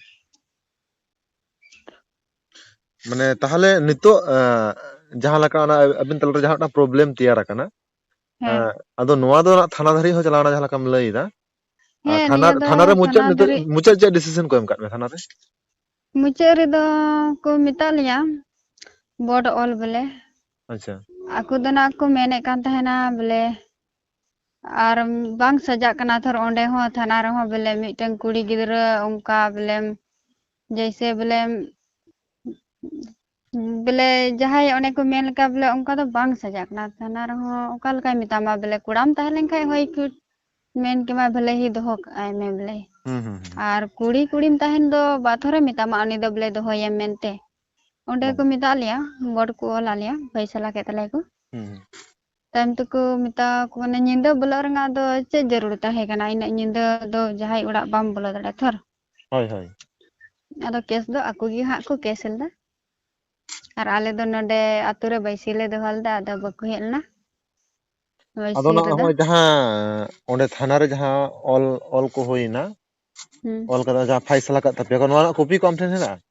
ᱢᱟᱱᱮ ᱛᱟᱦᱚᱞᱮ ᱱᱤᱛᱚᱜ, ᱮᱸ, ᱡᱟᱦᱟᱸ ᱞᱮᱠᱟ ᱚᱱᱟ ᱟᱵᱤᱱ ᱛᱟᱞᱟᱨᱮ ᱡᱟᱦᱟᱸ ᱢᱤᱫᱴᱟᱝ problem ᱛᱮᱭᱟᱨ ᱟᱠᱟᱱᱟ, ᱦᱮᱸ᱾ ᱮᱸ, ᱟᱫᱚ ᱱᱚᱣᱟ ᱫᱚ ᱱᱟᱜ ᱛᱷᱟᱱᱟ ᱫᱷᱟᱹᱨᱤᱡ ᱦᱚᱸ ᱪᱟᱞᱟᱣᱱᱟ ᱡᱟᱦᱟᱸ ᱞᱮᱠᱟᱢ ᱞᱟᱹᱭ ᱮᱫᱟ᱾ ᱟᱨ ᱦᱮᱸ, ᱛᱷᱟᱱᱟ, ᱱᱤᱭᱟᱹ ᱫᱚ ᱛᱷᱟᱱᱟ ᱨᱮ ᱢᱩᱪᱟᱹᱫ ᱛᱷᱟᱱᱟ ᱱᱤᱛᱚᱜ ᱫᱷᱟᱹᱨᱤᱡ ᱢᱩᱪᱟᱹᱫ ᱪᱮᱫ decision ᱠᱚ ᱮᱢ ᱠᱟᱜ ᱢᱮᱭᱟ ᱛᱷᱟᱱᱟ ᱨᱮ? ᱢᱩᱪᱟᱹᱫ ᱨᱮᱫᱚ ᱠᱚ ᱢᱮᱛᱟᱜ ᱞᱮᱭᱟ ᱵᱚᱰ ᱚᱞ ᱵᱚᱞᱮ᱾ ᱟᱪᱪᱷᱟ᱾ ᱟᱠᱚ ᱫᱚ ᱱᱟᱜ ᱠᱚ ᱢᱮᱱᱮᱫ ᱠᱟᱱ ᱛᱟᱦᱮᱱᱟ ᱵᱚᱞᱮ ᱟᱨ ᱵᱟᱝ ᱥᱟᱡᱟᱜ ᱠᱟᱱᱟ ᱛᱷᱚᱨ ᱚᱸᱰᱮ ᱦᱚᱸ ᱛᱷᱟᱱᱟ ᱨᱮᱦᱚᱸ ᱵᱚᱞᱮ ᱢᱤᱫᱴᱟᱝ ᱠᱩᱲᱤ ᱜᱤᱫᱽᱨᱟᱹ ᱚᱱᱠᱟ ᱵᱚᱞᱮ ᱡᱮᱭᱥᱮ ᱵᱚᱞᱮ ᱵᱚᱞᱮ ᱡᱟᱦᱟᱸᱭ ᱚᱱᱮ ᱠᱚ ᱢᱮᱱ ᱞᱮᱠᱟ ᱵᱚᱞᱮ ᱚᱱᱠᱟ ᱫᱚ ᱵᱟᱝ ᱥᱟᱡᱟᱜ ᱠᱟᱱᱟ ᱛᱷᱟᱱᱟ ᱨᱮᱦᱚᱸ ᱚᱠᱟ ᱞᱮᱠᱟᱭ ᱢᱮᱛᱟᱢᱟ ᱵᱚᱞᱮ ᱠᱚᱲᱟᱢ ᱛᱟᱦᱮᱸ ᱞᱮᱱ ᱠᱷᱟᱡ ᱦᱳᱭ ᱠᱚ ᱢᱮᱱ ᱠᱮᱢᱟ ᱵᱚᱞᱮ ᱦᱤ ᱫᱚᱦᱚ ᱠᱟᱜᱼᱟᱭ ᱢᱮ ᱵᱚᱞᱮ᱾ ᱦᱩᱸ, ᱦᱩᱸ, ᱦᱩᱸ᱾ ᱟᱨ ᱠᱩᱲᱤ ᱠᱩᱲᱤᱢ ᱛᱟᱦᱮᱱ ᱫᱚ ᱵᱟᱨ ᱛᱷᱚᱨᱮ ᱢᱮᱛᱟᱢᱟ ᱩᱱᱤ ᱫᱚ ᱵᱚᱞᱮ ᱫᱚᱦᱚᱭᱮᱢ ᱢᱮᱱᱛᱮ᱾ ᱚᱸᱰᱮ ᱠᱚ ᱵᱟᱝ᱾ ᱢᱮᱛᱟᱜ ᱞᱮᱭᱟ, ᱵᱚᱰ ᱠᱚ ᱚᱞ ᱟᱫ ᱞᱮᱭᱟ, ᱯᱷᱚᱭᱥᱟᱞᱟ ᱠᱮᱫ ᱛᱟᱞᱮᱭᱟ ᱠᱚ᱾ ᱦᱩᱸ, ᱦᱩᱸ᱾ ᱛᱟᱭᱚᱢ ᱛᱮᱠᱚ ᱢᱮᱛᱟ ᱠᱚ ᱠᱟᱱᱟ, ᱧᱤᱫᱟᱹ ᱵᱚᱞᱚᱜ ᱨᱮᱱᱟᱜ ᱫᱚ ᱪᱮᱫ ᱡᱟᱹᱨᱩᱲ ᱛᱟᱦᱮᱸ ᱠᱟᱱᱟ? ᱤᱱᱟᱹᱜ ᱧᱤᱫᱟᱹ ᱫᱚ ᱡᱟᱦᱟᱸᱭ ᱚᱲᱟᱜ ᱵᱟᱢ ᱵᱚᱞᱚ ᱫᱟᱲᱮᱭᱟᱜᱼᱟ ᱛᱷᱚᱨ᱾ ᱦᱳᱭ, ᱦᱳᱭ᱾ ᱟᱫᱚ ᱠᱮᱥ ᱫᱚ ᱟᱠᱚ ᱜᱮ ᱦᱟᱸᱜ ᱠᱚ ᱠᱮᱥ ᱞᱮᱫᱟ᱾ ᱟᱨ ᱟᱞᱮ ᱫᱚ ᱱᱚᱰᱮ ᱟᱛᱳ ᱨᱮ ᱵᱟᱹᱭᱥᱤ ᱞᱮ ᱫᱚᱦᱚ ᱞᱮᱫᱟ, ᱟᱫᱚ ᱵᱟᱠᱚ ᱦᱮᱡ ᱞᱮᱱᱟ᱾ ᱟᱫᱚ ᱵᱟᱹᱭᱥᱤ ᱱᱚᱜᱼᱚᱭ ᱨᱮᱫᱚ ᱡᱟᱦᱟᱸ ᱚᱸᱰᱮ ᱛᱷᱟᱱᱟ ᱨᱮ ᱡᱟᱦᱟᱸ ᱚᱞ, ᱚᱞ ᱠᱚ ᱦᱩᱭᱱᱟ, ᱦᱩᱸ᱾ ᱚᱞ ᱠᱟᱛᱮ ᱡᱟᱦᱟᱸ ᱯᱷᱟᱭᱥᱟᱞᱟ ᱠᱟᱜ ᱛᱟᱯᱮᱭᱟ ᱠᱚ, ᱱᱚᱣᱟ ᱨᱮᱱᱟᱜ ᱠᱚᱯᱤ ᱠᱚ ᱟᱢ ᱴᱷᱮᱱ ᱦᱮᱱᱟᱜᱼᱟ?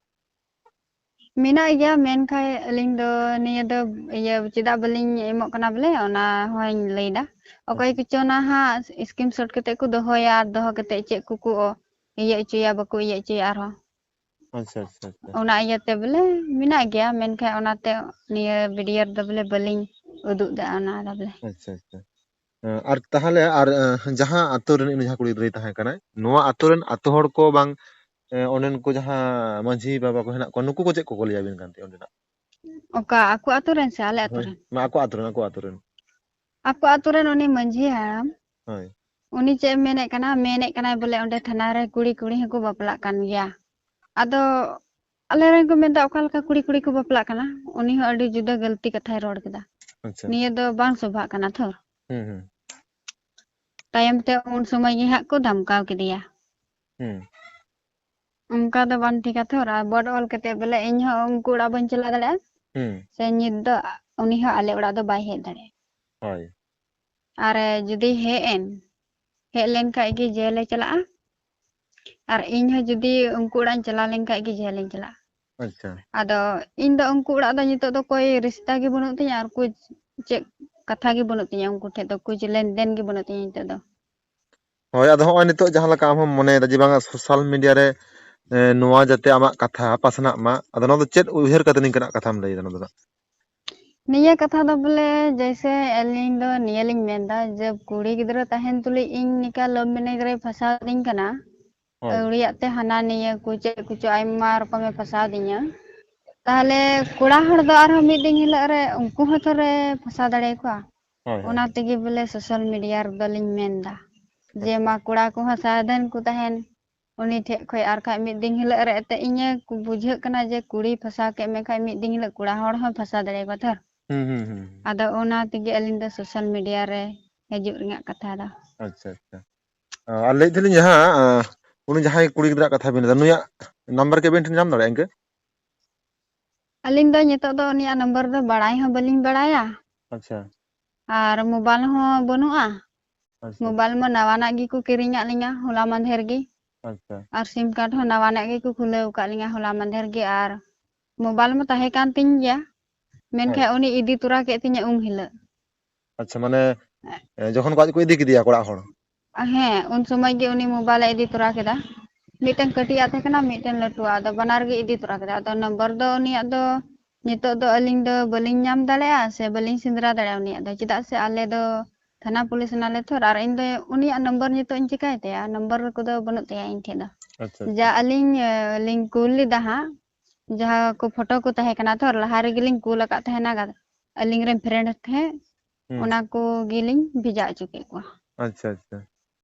ᱢᱮᱱᱟᱜ ᱜᱮᱭᱟ, ᱢᱮᱱᱠᱷᱟᱱ ᱟᱹᱞᱤᱧ ᱫᱚ ᱱᱤᱭᱟᱹ ᱫᱚ ᱤᱭᱟᱹ ᱪᱮᱫᱟᱜ ᱵᱟᱹᱞᱤᱧ ᱮᱢᱚᱜ ᱠᱟᱱᱟ ᱵᱚᱞᱮ, ᱚᱱᱟ ᱦᱚᱸᱧ ᱞᱟᱹᱭᱫᱟ᱾ ᱚᱠᱚᱭ ᱟᱪᱪᱷᱟ᱾ ᱠᱚᱪᱚ ᱚᱱᱟ ᱦᱟᱸᱜ screenshot ᱠᱟᱛᱮ ᱠᱚ ᱫᱚᱦᱚᱭᱟ ᱟᱨ ᱫᱚᱦᱚ ᱠᱟᱛᱮ ᱪᱮᱫ ᱠᱚᱠᱚ ᱤᱭᱟᱹ ᱦᱚᱪᱚᱭᱟ, ᱵᱟᱠᱚ ᱤᱭᱟᱹ ᱦᱚᱪᱚᱭᱟ ᱟᱨᱦᱚᱸ᱾ ᱟᱪᱪᱷᱟ, ᱟᱪᱪᱷᱟ, ᱟᱪᱪᱷᱟ᱾ ᱚᱱᱟ ᱤᱭᱟᱹᱛᱮ ᱵᱚᱞᱮ ᱢᱮᱱᱟᱜ ᱜᱮᱭᱟ, ᱢᱮᱱᱠᱷᱟᱱ ᱚᱱᱟᱛᱮ ᱱᱤᱭᱟᱹ ᱵᱷᱤᱰᱤᱭᱳ ᱨᱮᱫᱚ ᱵᱚᱞᱮ ᱵᱟᱹᱞᱤᱧ ᱩᱫᱩᱜ ᱫᱟ ᱚᱱᱟ ᱫᱚ ᱵᱚᱞᱮ᱾ ᱟᱪᱪᱷᱟ, ᱟᱪᱪᱷᱟ᱾ ᱮᱸ, ᱟᱨ ᱛᱟᱦᱞᱮ ᱟᱨ, ᱮᱸ, ᱡᱟᱦᱟᱸ ᱟᱛᱳ ᱨᱮᱱ ᱩᱱᱤ ᱡᱟᱦᱟᱸ ᱠᱩᱲᱤ ᱜᱤᱫᱽᱨᱟᱹᱭ ᱛᱟᱦᱮᱸ ᱠᱟᱱᱟᱭ, ᱱᱚᱣᱟ ᱟᱛᱳ ᱨᱮᱱ ᱟᱛᱳ ᱦᱚᱲ ᱠᱚ ᱵᱟᱝ, ᱮᱸ, ᱚᱸᱰᱮᱱ ᱠᱚ ᱡᱟᱦᱟᱸ ᱢᱟᱹᱡᱷᱤ ᱵᱟᱵᱟ ᱠᱚ ᱦᱮᱱᱟᱜ ᱠᱚᱣᱟ, ᱱᱩᱠᱩ ᱠᱚ ᱪᱮᱫ ᱠᱚᱠᱚ ᱞᱟᱹᱭ ᱟᱵᱤᱱ ᱠᱟᱱ ᱛᱟᱦᱮᱸᱫ ᱚᱸᱰᱮᱱᱟᱜ? ᱚᱠᱟ ᱟᱠᱚ ᱟᱛᱳ ᱨᱮᱱ ᱥᱮ ᱟᱞᱮ ᱟᱛᱳ ᱦᱳᱭ, ᱨᱮᱱ? ᱢᱟ ᱟᱠᱚ ᱟᱛᱳ ᱨᱮᱱ, ᱟᱠᱚ ᱟᱛᱳ ᱨᱮᱱ᱾ ᱟᱠᱚ ᱟᱛᱳ ᱨᱮᱱ ᱩᱱᱤ ᱢᱟᱹᱡᱷᱤ ᱦᱟᱲᱟᱢ, ᱦᱳᱭ᱾ ᱩᱱᱤ ᱪᱮᱫ ᱮ ᱢᱮᱱᱮᱫ ᱠᱟᱱᱟ? ᱢᱮᱱᱮᱫ ᱠᱟᱱᱟᱭ ᱵᱚᱞᱮ ᱚᱸᱰᱮ ᱛᱷᱟᱱᱟ ᱨᱮ ᱠᱩᱲᱤ, ᱠᱩᱲᱤ ᱦᱚᱸᱠᱚ ᱵᱟᱯᱞᱟᱜ ᱠᱟᱱ ᱜᱮᱭᱟ᱾ ᱟᱫᱚ ᱟᱞᱮ ᱨᱮᱱ ᱠᱚ ᱢᱮᱱᱫᱟ, "ᱚᱠᱟ ᱞᱮᱠᱟ ᱠᱩᱲᱤ, ᱠᱩᱲᱤ ᱠᱚ ᱵᱟᱯᱞᱟᱜ ᱠᱟᱱᱟ?" ᱩᱱᱤ ᱦᱚᱸ ᱟᱹᱰᱤ ᱡᱩᱫᱟᱹ ᱜᱟᱹᱞᱛᱤ ᱠᱟᱛᱷᱟᱭ ᱨᱚᱲ ᱠᱮᱫᱟ᱾ ᱟᱪᱪᱷᱟ᱾ ᱱᱤᱭᱟᱹ ᱫᱚ ᱵᱟᱝ ᱥᱚᱵᱷᱟᱜ ᱠᱟᱱᱟ ᱛᱷᱚᱨ᱾ ᱦᱩᱸ, ᱦᱩᱸ᱾ ᱛᱟᱭᱚᱢ ᱛᱮ ᱩᱱ ᱥᱚᱢᱚᱭ ᱜᱮ ᱦᱟᱸᱜ ᱠᱚ ᱫᱷᱟᱢᱠᱟᱣ ᱠᱮᱫᱮᱭᱟ᱾ ᱦᱩᱸ᱾ ᱚᱱᱠᱟ ᱫᱚ ᱵᱟᱝ ᱴᱷᱤᱠᱟ ᱛᱷᱚᱨ, ᱟᱨ ᱵᱳᱨᱰ ᱚᱞ ᱠᱟᱛᱮ ᱵᱚᱞᱮ ᱤᱧ ᱦᱚᱸ ᱩᱱᱠᱩ ᱚᱲᱟᱜ ᱵᱟᱹᱧ ᱪᱟᱞᱟᱣ ᱫᱟᱲᱮᱭᱟᱜᱼᱟ᱾ ᱦᱩᱸ᱾ ᱥᱮ ᱱᱤᱛ ᱫᱚ ᱩᱱᱤ ᱦᱚᱸ ᱟᱞᱮ ᱚᱲᱟᱜ ᱫᱚ ᱵᱟᱭ ᱦᱮᱡ ᱫᱟᱲᱮᱭᱟᱜᱼᱟ᱾ ᱦᱳᱭ᱾ ᱟᱨ ᱡᱩᱫᱤ ᱦᱮᱡ ᱮᱱ, ᱦᱮᱡ ᱞᱮᱱ ᱠᱷᱟᱡ ᱜᱮ ᱡᱮᱞᱮ ᱪᱟᱞᱟᱜᱼᱟ᱾ ᱟᱨ ᱤᱧ ᱦᱚᱸ ᱡᱩᱫᱤ ᱩᱱᱠᱩ ᱚᱲᱟᱜ ᱤᱧ ᱪᱟᱞᱟᱣ ᱞᱮᱱ ᱠᱷᱟᱡ ᱜᱮ ᱡᱮᱞᱤᱧ ᱪᱟᱞᱟᱜᱼᱟ᱾ ᱟᱪᱪᱷᱟ᱾ ᱟᱫᱚ ᱤᱧ ᱫᱚ ᱩᱱᱠᱩ ᱚᱲᱟᱜ ᱫᱚ ᱱᱤᱛᱚᱜ ᱫᱚ ᱠᱳᱭ ᱨᱤᱥᱛᱟ ᱜᱮ ᱵᱟᱹᱱᱩᱜ ᱛᱤᱧᱟ ᱟᱨ ᱠᱳᱭ ᱪᱮᱫ ᱠᱟᱛᱷᱟ ᱜᱮ ᱵᱟᱹᱱᱩᱜ ᱛᱤᱧᱟ ᱩᱱᱠᱩ ᱴᱷᱮᱡ ᱫᱚ, ᱠᱳᱭ ᱞᱮᱱᱫᱮᱱ ᱜᱮ ᱵᱟᱹᱱᱩᱜ ᱛᱤᱧᱟ ᱱᱤᱛᱚᱜ ᱫᱚ᱾ ᱦᱳᱭ, ᱟᱫᱚ ᱦᱚᱸᱜᱼᱚᱭ ᱱᱤᱛᱚᱜ ᱡᱟᱦᱟᱸ ᱞᱮᱠᱟ ᱟᱢ ᱦᱚᱸᱢ ᱢᱚᱱᱮᱭᱮᱫᱟ ᱡᱮ ᱵᱟᱝᱟ social media ᱨᱮ, ᱮ, ᱱᱚᱣᱟ ᱡᱟᱛᱮ ᱟᱢᱟᱜ ᱠᱟᱛᱷᱟ ᱯᱟᱥᱱᱟᱜ ᱢᱟ, ᱟᱫᱚ ᱱᱚᱣᱟ ᱫᱚ ᱪᱮᱫ ᱩᱭᱦᱟᱹᱨ ᱠᱟᱛᱮ ᱱᱤᱝᱠᱟᱹᱱᱟᱜ ᱠᱟᱛᱷᱟᱢ ᱞᱟᱹᱭᱮᱫᱟ ᱱᱚᱣᱟ ᱫᱚ ᱱᱟᱜ? ᱱᱤᱭᱟᱹ ᱠᱟᱛᱷᱟ ᱫᱚ ᱵᱚᱞᱮ ᱡᱮᱭᱥᱮ ᱟᱹᱞᱤᱧ ᱫᱚ ᱱᱤᱭᱟᱹ ᱞᱤᱧ ᱢᱮᱱᱫᱟ ᱡᱮ ᱠᱩᱲᱤ ᱜᱤᱫᱽᱨᱟᱹ ᱛᱟᱦᱮᱱ ᱛᱩᱞᱩᱡ ᱤᱧ ᱱᱤᱝᱠᱟ love marriage ᱨᱮᱭ ᱯᱷᱟᱸᱥᱟᱣ ᱫᱤᱧ ᱠᱟᱱᱟ, ᱦᱳᱭ᱾ ᱟᱹᱣᱲᱤᱭᱟᱜ ᱛᱮ ᱦᱟᱱᱟ ᱱᱤᱭᱟᱹ ᱠᱚ ᱪᱮᱫ ᱠᱚᱪᱚ ᱟᱭᱢᱟ ᱨᱚᱠᱚᱢᱮ ᱯᱷᱟᱸᱥᱟᱣ ᱫᱤᱧᱟ᱾ ᱛᱟᱦᱞᱮ ᱠᱚᱲᱟ ᱦᱚᱲ ᱫᱚ ᱟᱨᱦᱚᱸ ᱢᱤᱫ ᱫᱤᱱ ᱦᱤᱞᱳᱜ ᱨᱮ ᱩᱱᱠᱩ ᱦᱚᱸ ᱛᱷᱚᱨᱮ ᱯᱷᱟᱸᱥᱟᱣ ᱫᱟᱲᱮᱭᱟᱠᱚᱣᱟ᱾ ᱦᱳᱭ, ᱦᱳᱭ᱾ ᱚᱱᱟ ᱛᱮᱜᱮ ᱵᱚᱞᱮ social media ᱨᱮᱫᱚ ᱞᱤᱧ ᱢᱮᱱᱫᱟ ᱡᱮ ᱟᱪᱪᱷᱟ᱾ ᱢᱟ ᱠᱚᱲᱟ ᱠᱚᱦᱚᱸ ᱥᱟᱵᱫᱷᱟᱱ ᱠᱚ ᱛᱟᱦᱮᱱ ᱩᱱᱤ ᱴᱷᱮᱡ ᱠᱷᱚᱡ, ᱟᱨ ᱠᱷᱟᱡ ᱢᱤᱫ ᱫᱤᱱ ᱦᱤᱞᱳᱜ ᱨᱮ ᱮᱱᱛᱮᱫ ᱤᱧᱮ ᱠᱩ-, ᱵᱩᱡᱷᱟᱹᱜ ᱠᱟᱱᱟ ᱡᱮ ᱠᱩᱲᱤᱭ ᱯᱷᱟᱸᱥᱟᱣ ᱠᱮᱫ ᱢᱮ ᱠᱷᱟᱡ ᱢᱤᱫ ᱫᱤᱱ ᱦᱤᱞᱳᱜ ᱠᱚᱲᱟ ᱦᱚᱲ ᱦᱚᱸᱭ ᱯᱷᱟᱸᱥᱟᱣ ᱫᱟᱲᱮᱭᱟᱠᱚᱣᱟ ᱛᱷᱚᱨ᱾ ᱦᱩᱸ, ᱦᱩᱸ, ᱦᱩᱸ, ᱦᱩᱸ᱾ ᱟᱫᱚ ᱚᱱᱟ ᱛᱮᱜᱮ ᱟᱹᱞᱤᱧ ᱫᱚ social media ᱨᱮ ᱦᱤᱡᱩᱜ ᱨᱮᱱᱟᱜ ᱠᱟᱛᱷᱟ ᱫᱚ᱾ ᱟᱪᱪᱷᱟ, ᱟᱪᱪᱷᱟ᱾ ᱟᱨ ᱞᱟᱹᱭᱮᱫ ᱛᱟᱦᱮᱸᱞᱤᱧ ᱡᱟᱦᱟᱸ, ᱟᱸ, ᱩᱱᱤ ᱡᱟᱦᱟᱸᱭ ᱠᱩᱲᱤ ᱜᱤᱫᱽᱨᱟᱹᱣᱟᱜ ᱠᱟᱛᱷᱟ ᱵᱤᱱ ᱞᱟᱹᱭᱫᱟ, ᱱᱩᱭᱟᱜ number ᱠᱤ ᱟᱵᱤᱱ ᱴᱷᱮᱱ ᱧᱟᱢ ᱫᱟᱲᱮᱭᱟᱜᱼᱟ ᱤᱱᱠᱟᱹ? ᱟᱹᱞᱤᱧ ᱫᱚ ᱱᱤᱛᱚᱜ ᱫᱚ ᱩᱱᱤᱭᱟᱜ number ᱫᱚ ᱵᱟᱲᱟᱭ ᱦᱚᱸ ᱵᱟᱹᱞᱤᱧ ᱵᱟᱲᱟᱭᱟ᱾ ᱟᱪᱪᱷᱟ᱾ ᱟᱨ mobile ᱦᱚᱸ ᱵᱟᱹᱱᱩᱜᱼᱟ᱾ ᱟᱪᱪᱷᱟ, ᱟᱪᱪᱷᱟ᱾ Mobile ᱢᱟ ᱱᱟᱣᱟᱱᱟᱜ ᱜᱮᱠᱚ ᱠᱤᱨᱤᱧᱟᱫ ᱞᱤᱧᱟ ᱦᱚᱞᱟ ᱢᱟᱫᱷᱮᱨ ᱜᱮ᱾ ᱟᱪᱪᱷᱟ᱾ ᱟᱨ SIM card ᱦᱚᱸ ᱱᱟᱣᱟᱱᱟᱜ ᱜᱮᱠᱚ ᱠᱷᱩᱞᱟᱹᱣ ᱟᱠᱟᱫ ᱞᱤᱧᱟ ᱦᱚᱞᱟ ᱢᱟᱫᱷᱮᱨ ᱜᱮ᱾ ᱟᱨ mobile ᱢᱟ ᱛᱟᱦᱮᱸ ᱠᱟᱱ ᱛᱤᱧ ᱜᱮᱭᱟ, ᱦᱮᱸ᱾ ᱢᱮᱱᱠᱷᱟᱱ ᱩᱱᱤ ᱤᱫᱤ ᱛᱚᱨᱟ ᱠᱮᱫ ᱛᱤᱧᱟᱹ ᱩᱢ ᱦᱤᱞᱳᱜ᱾ ᱟᱪᱪᱷᱟ, ᱢᱟᱱᱮ, ᱮ, ᱡᱚᱠᱷᱚᱱ ᱠᱚ ᱟᱡ ᱠᱚ ᱤᱫᱤ ᱠᱮᱫᱮᱭᱟ ᱚᱲᱟᱜ ᱦᱚᱲ? ᱦᱮᱸ, ᱩᱱ ᱥᱚᱢᱚᱭ ᱜᱮ ᱩᱱᱤ mobile ᱮ ᱤᱫᱤ ᱛᱚᱨᱟ ᱠᱮᱫᱟ᱾ ᱢᱤᱫᱴᱮᱱ ᱠᱟᱹᱴᱤᱡ ᱟᱜ ᱛᱟᱦᱮᱸ ᱠᱟᱱᱟ, ᱢᱤᱫᱴᱮᱱ ᱞᱟᱹᱴᱩᱣᱟᱜ, ᱟᱫᱚ ᱵᱟᱱᱟᱨ ᱜᱮ ᱤᱫᱤ ᱛᱚᱨᱟ ᱠᱮᱫᱟ᱾ ᱟᱫᱚ number ᱫᱚ ᱩᱱᱤᱭᱟᱜ ᱫᱚ ᱱᱤᱛᱚᱜ ᱫᱚ ᱟᱹᱞᱤᱧ ᱫᱚ ᱵᱟᱹᱞᱤᱧ ᱧᱟᱢ ᱫᱟᱲᱮᱭᱟᱜᱼᱟ ᱥᱮ ᱵᱟᱹᱞᱤᱧ ᱥᱮᱸᱫᱽᱨᱟ ᱫᱟᱲᱮᱭᱟᱜᱼᱟ ᱩᱱᱤᱭᱟᱜ ᱫᱚ, ᱪᱮᱫᱟᱜ ᱥᱮ ᱟᱞᱮ ᱫᱚ ᱛᱷᱟᱱᱟ ᱯᱩᱞᱤᱥ ᱠᱟᱱᱟᱞᱮ ᱛᱷᱚᱨ, ᱟᱨ ᱤᱧ ᱫᱚ ᱩᱱᱤᱭᱟᱜ number ᱱᱤᱛᱚᱜ ᱤᱧ ᱪᱤᱠᱟᱹᱭ ᱛᱟᱭᱟ? Number ᱠᱚᱫᱚ ᱵᱟᱹᱱᱩᱜ ᱛᱟᱭᱟ ᱤᱧ ᱴᱷᱮᱱ ᱫᱚ᱾ ᱟᱪᱪᱷᱟ, ᱡᱟ ᱟᱪᱪᱷᱟ᱾ ᱟᱹᱞᱤᱧ, ᱮ, ᱞᱤᱧ ᱠᱩᱞ ᱞᱮᱫᱟ ᱦᱟᱸᱜ, ᱡᱟᱦᱟᱸ ᱠᱚ photo ᱠᱚ ᱛᱟᱦᱮᱸ ᱠᱟᱱᱟ ᱛᱷᱚᱨ, ᱞᱟᱦᱟ ᱨᱮᱜᱮ ᱞᱤᱧ ᱠᱩᱞ ᱟᱠᱟᱫ ᱛᱟᱦᱮᱱᱟ ᱜᱟ-, ᱟᱹᱞᱤᱧ ᱨᱮᱱ friend ᱴᱷᱮᱱ, ᱦᱩᱸ᱾ ᱚᱱᱟ ᱠᱚᱜᱮ ᱞᱤᱧ ᱵᱷᱮᱡᱟ ᱦᱚᱪᱚ ᱠᱮᱫ ᱠᱚᱣᱟ᱾ ᱟᱪᱪᱷᱟ, ᱟᱪᱪᱷᱟ᱾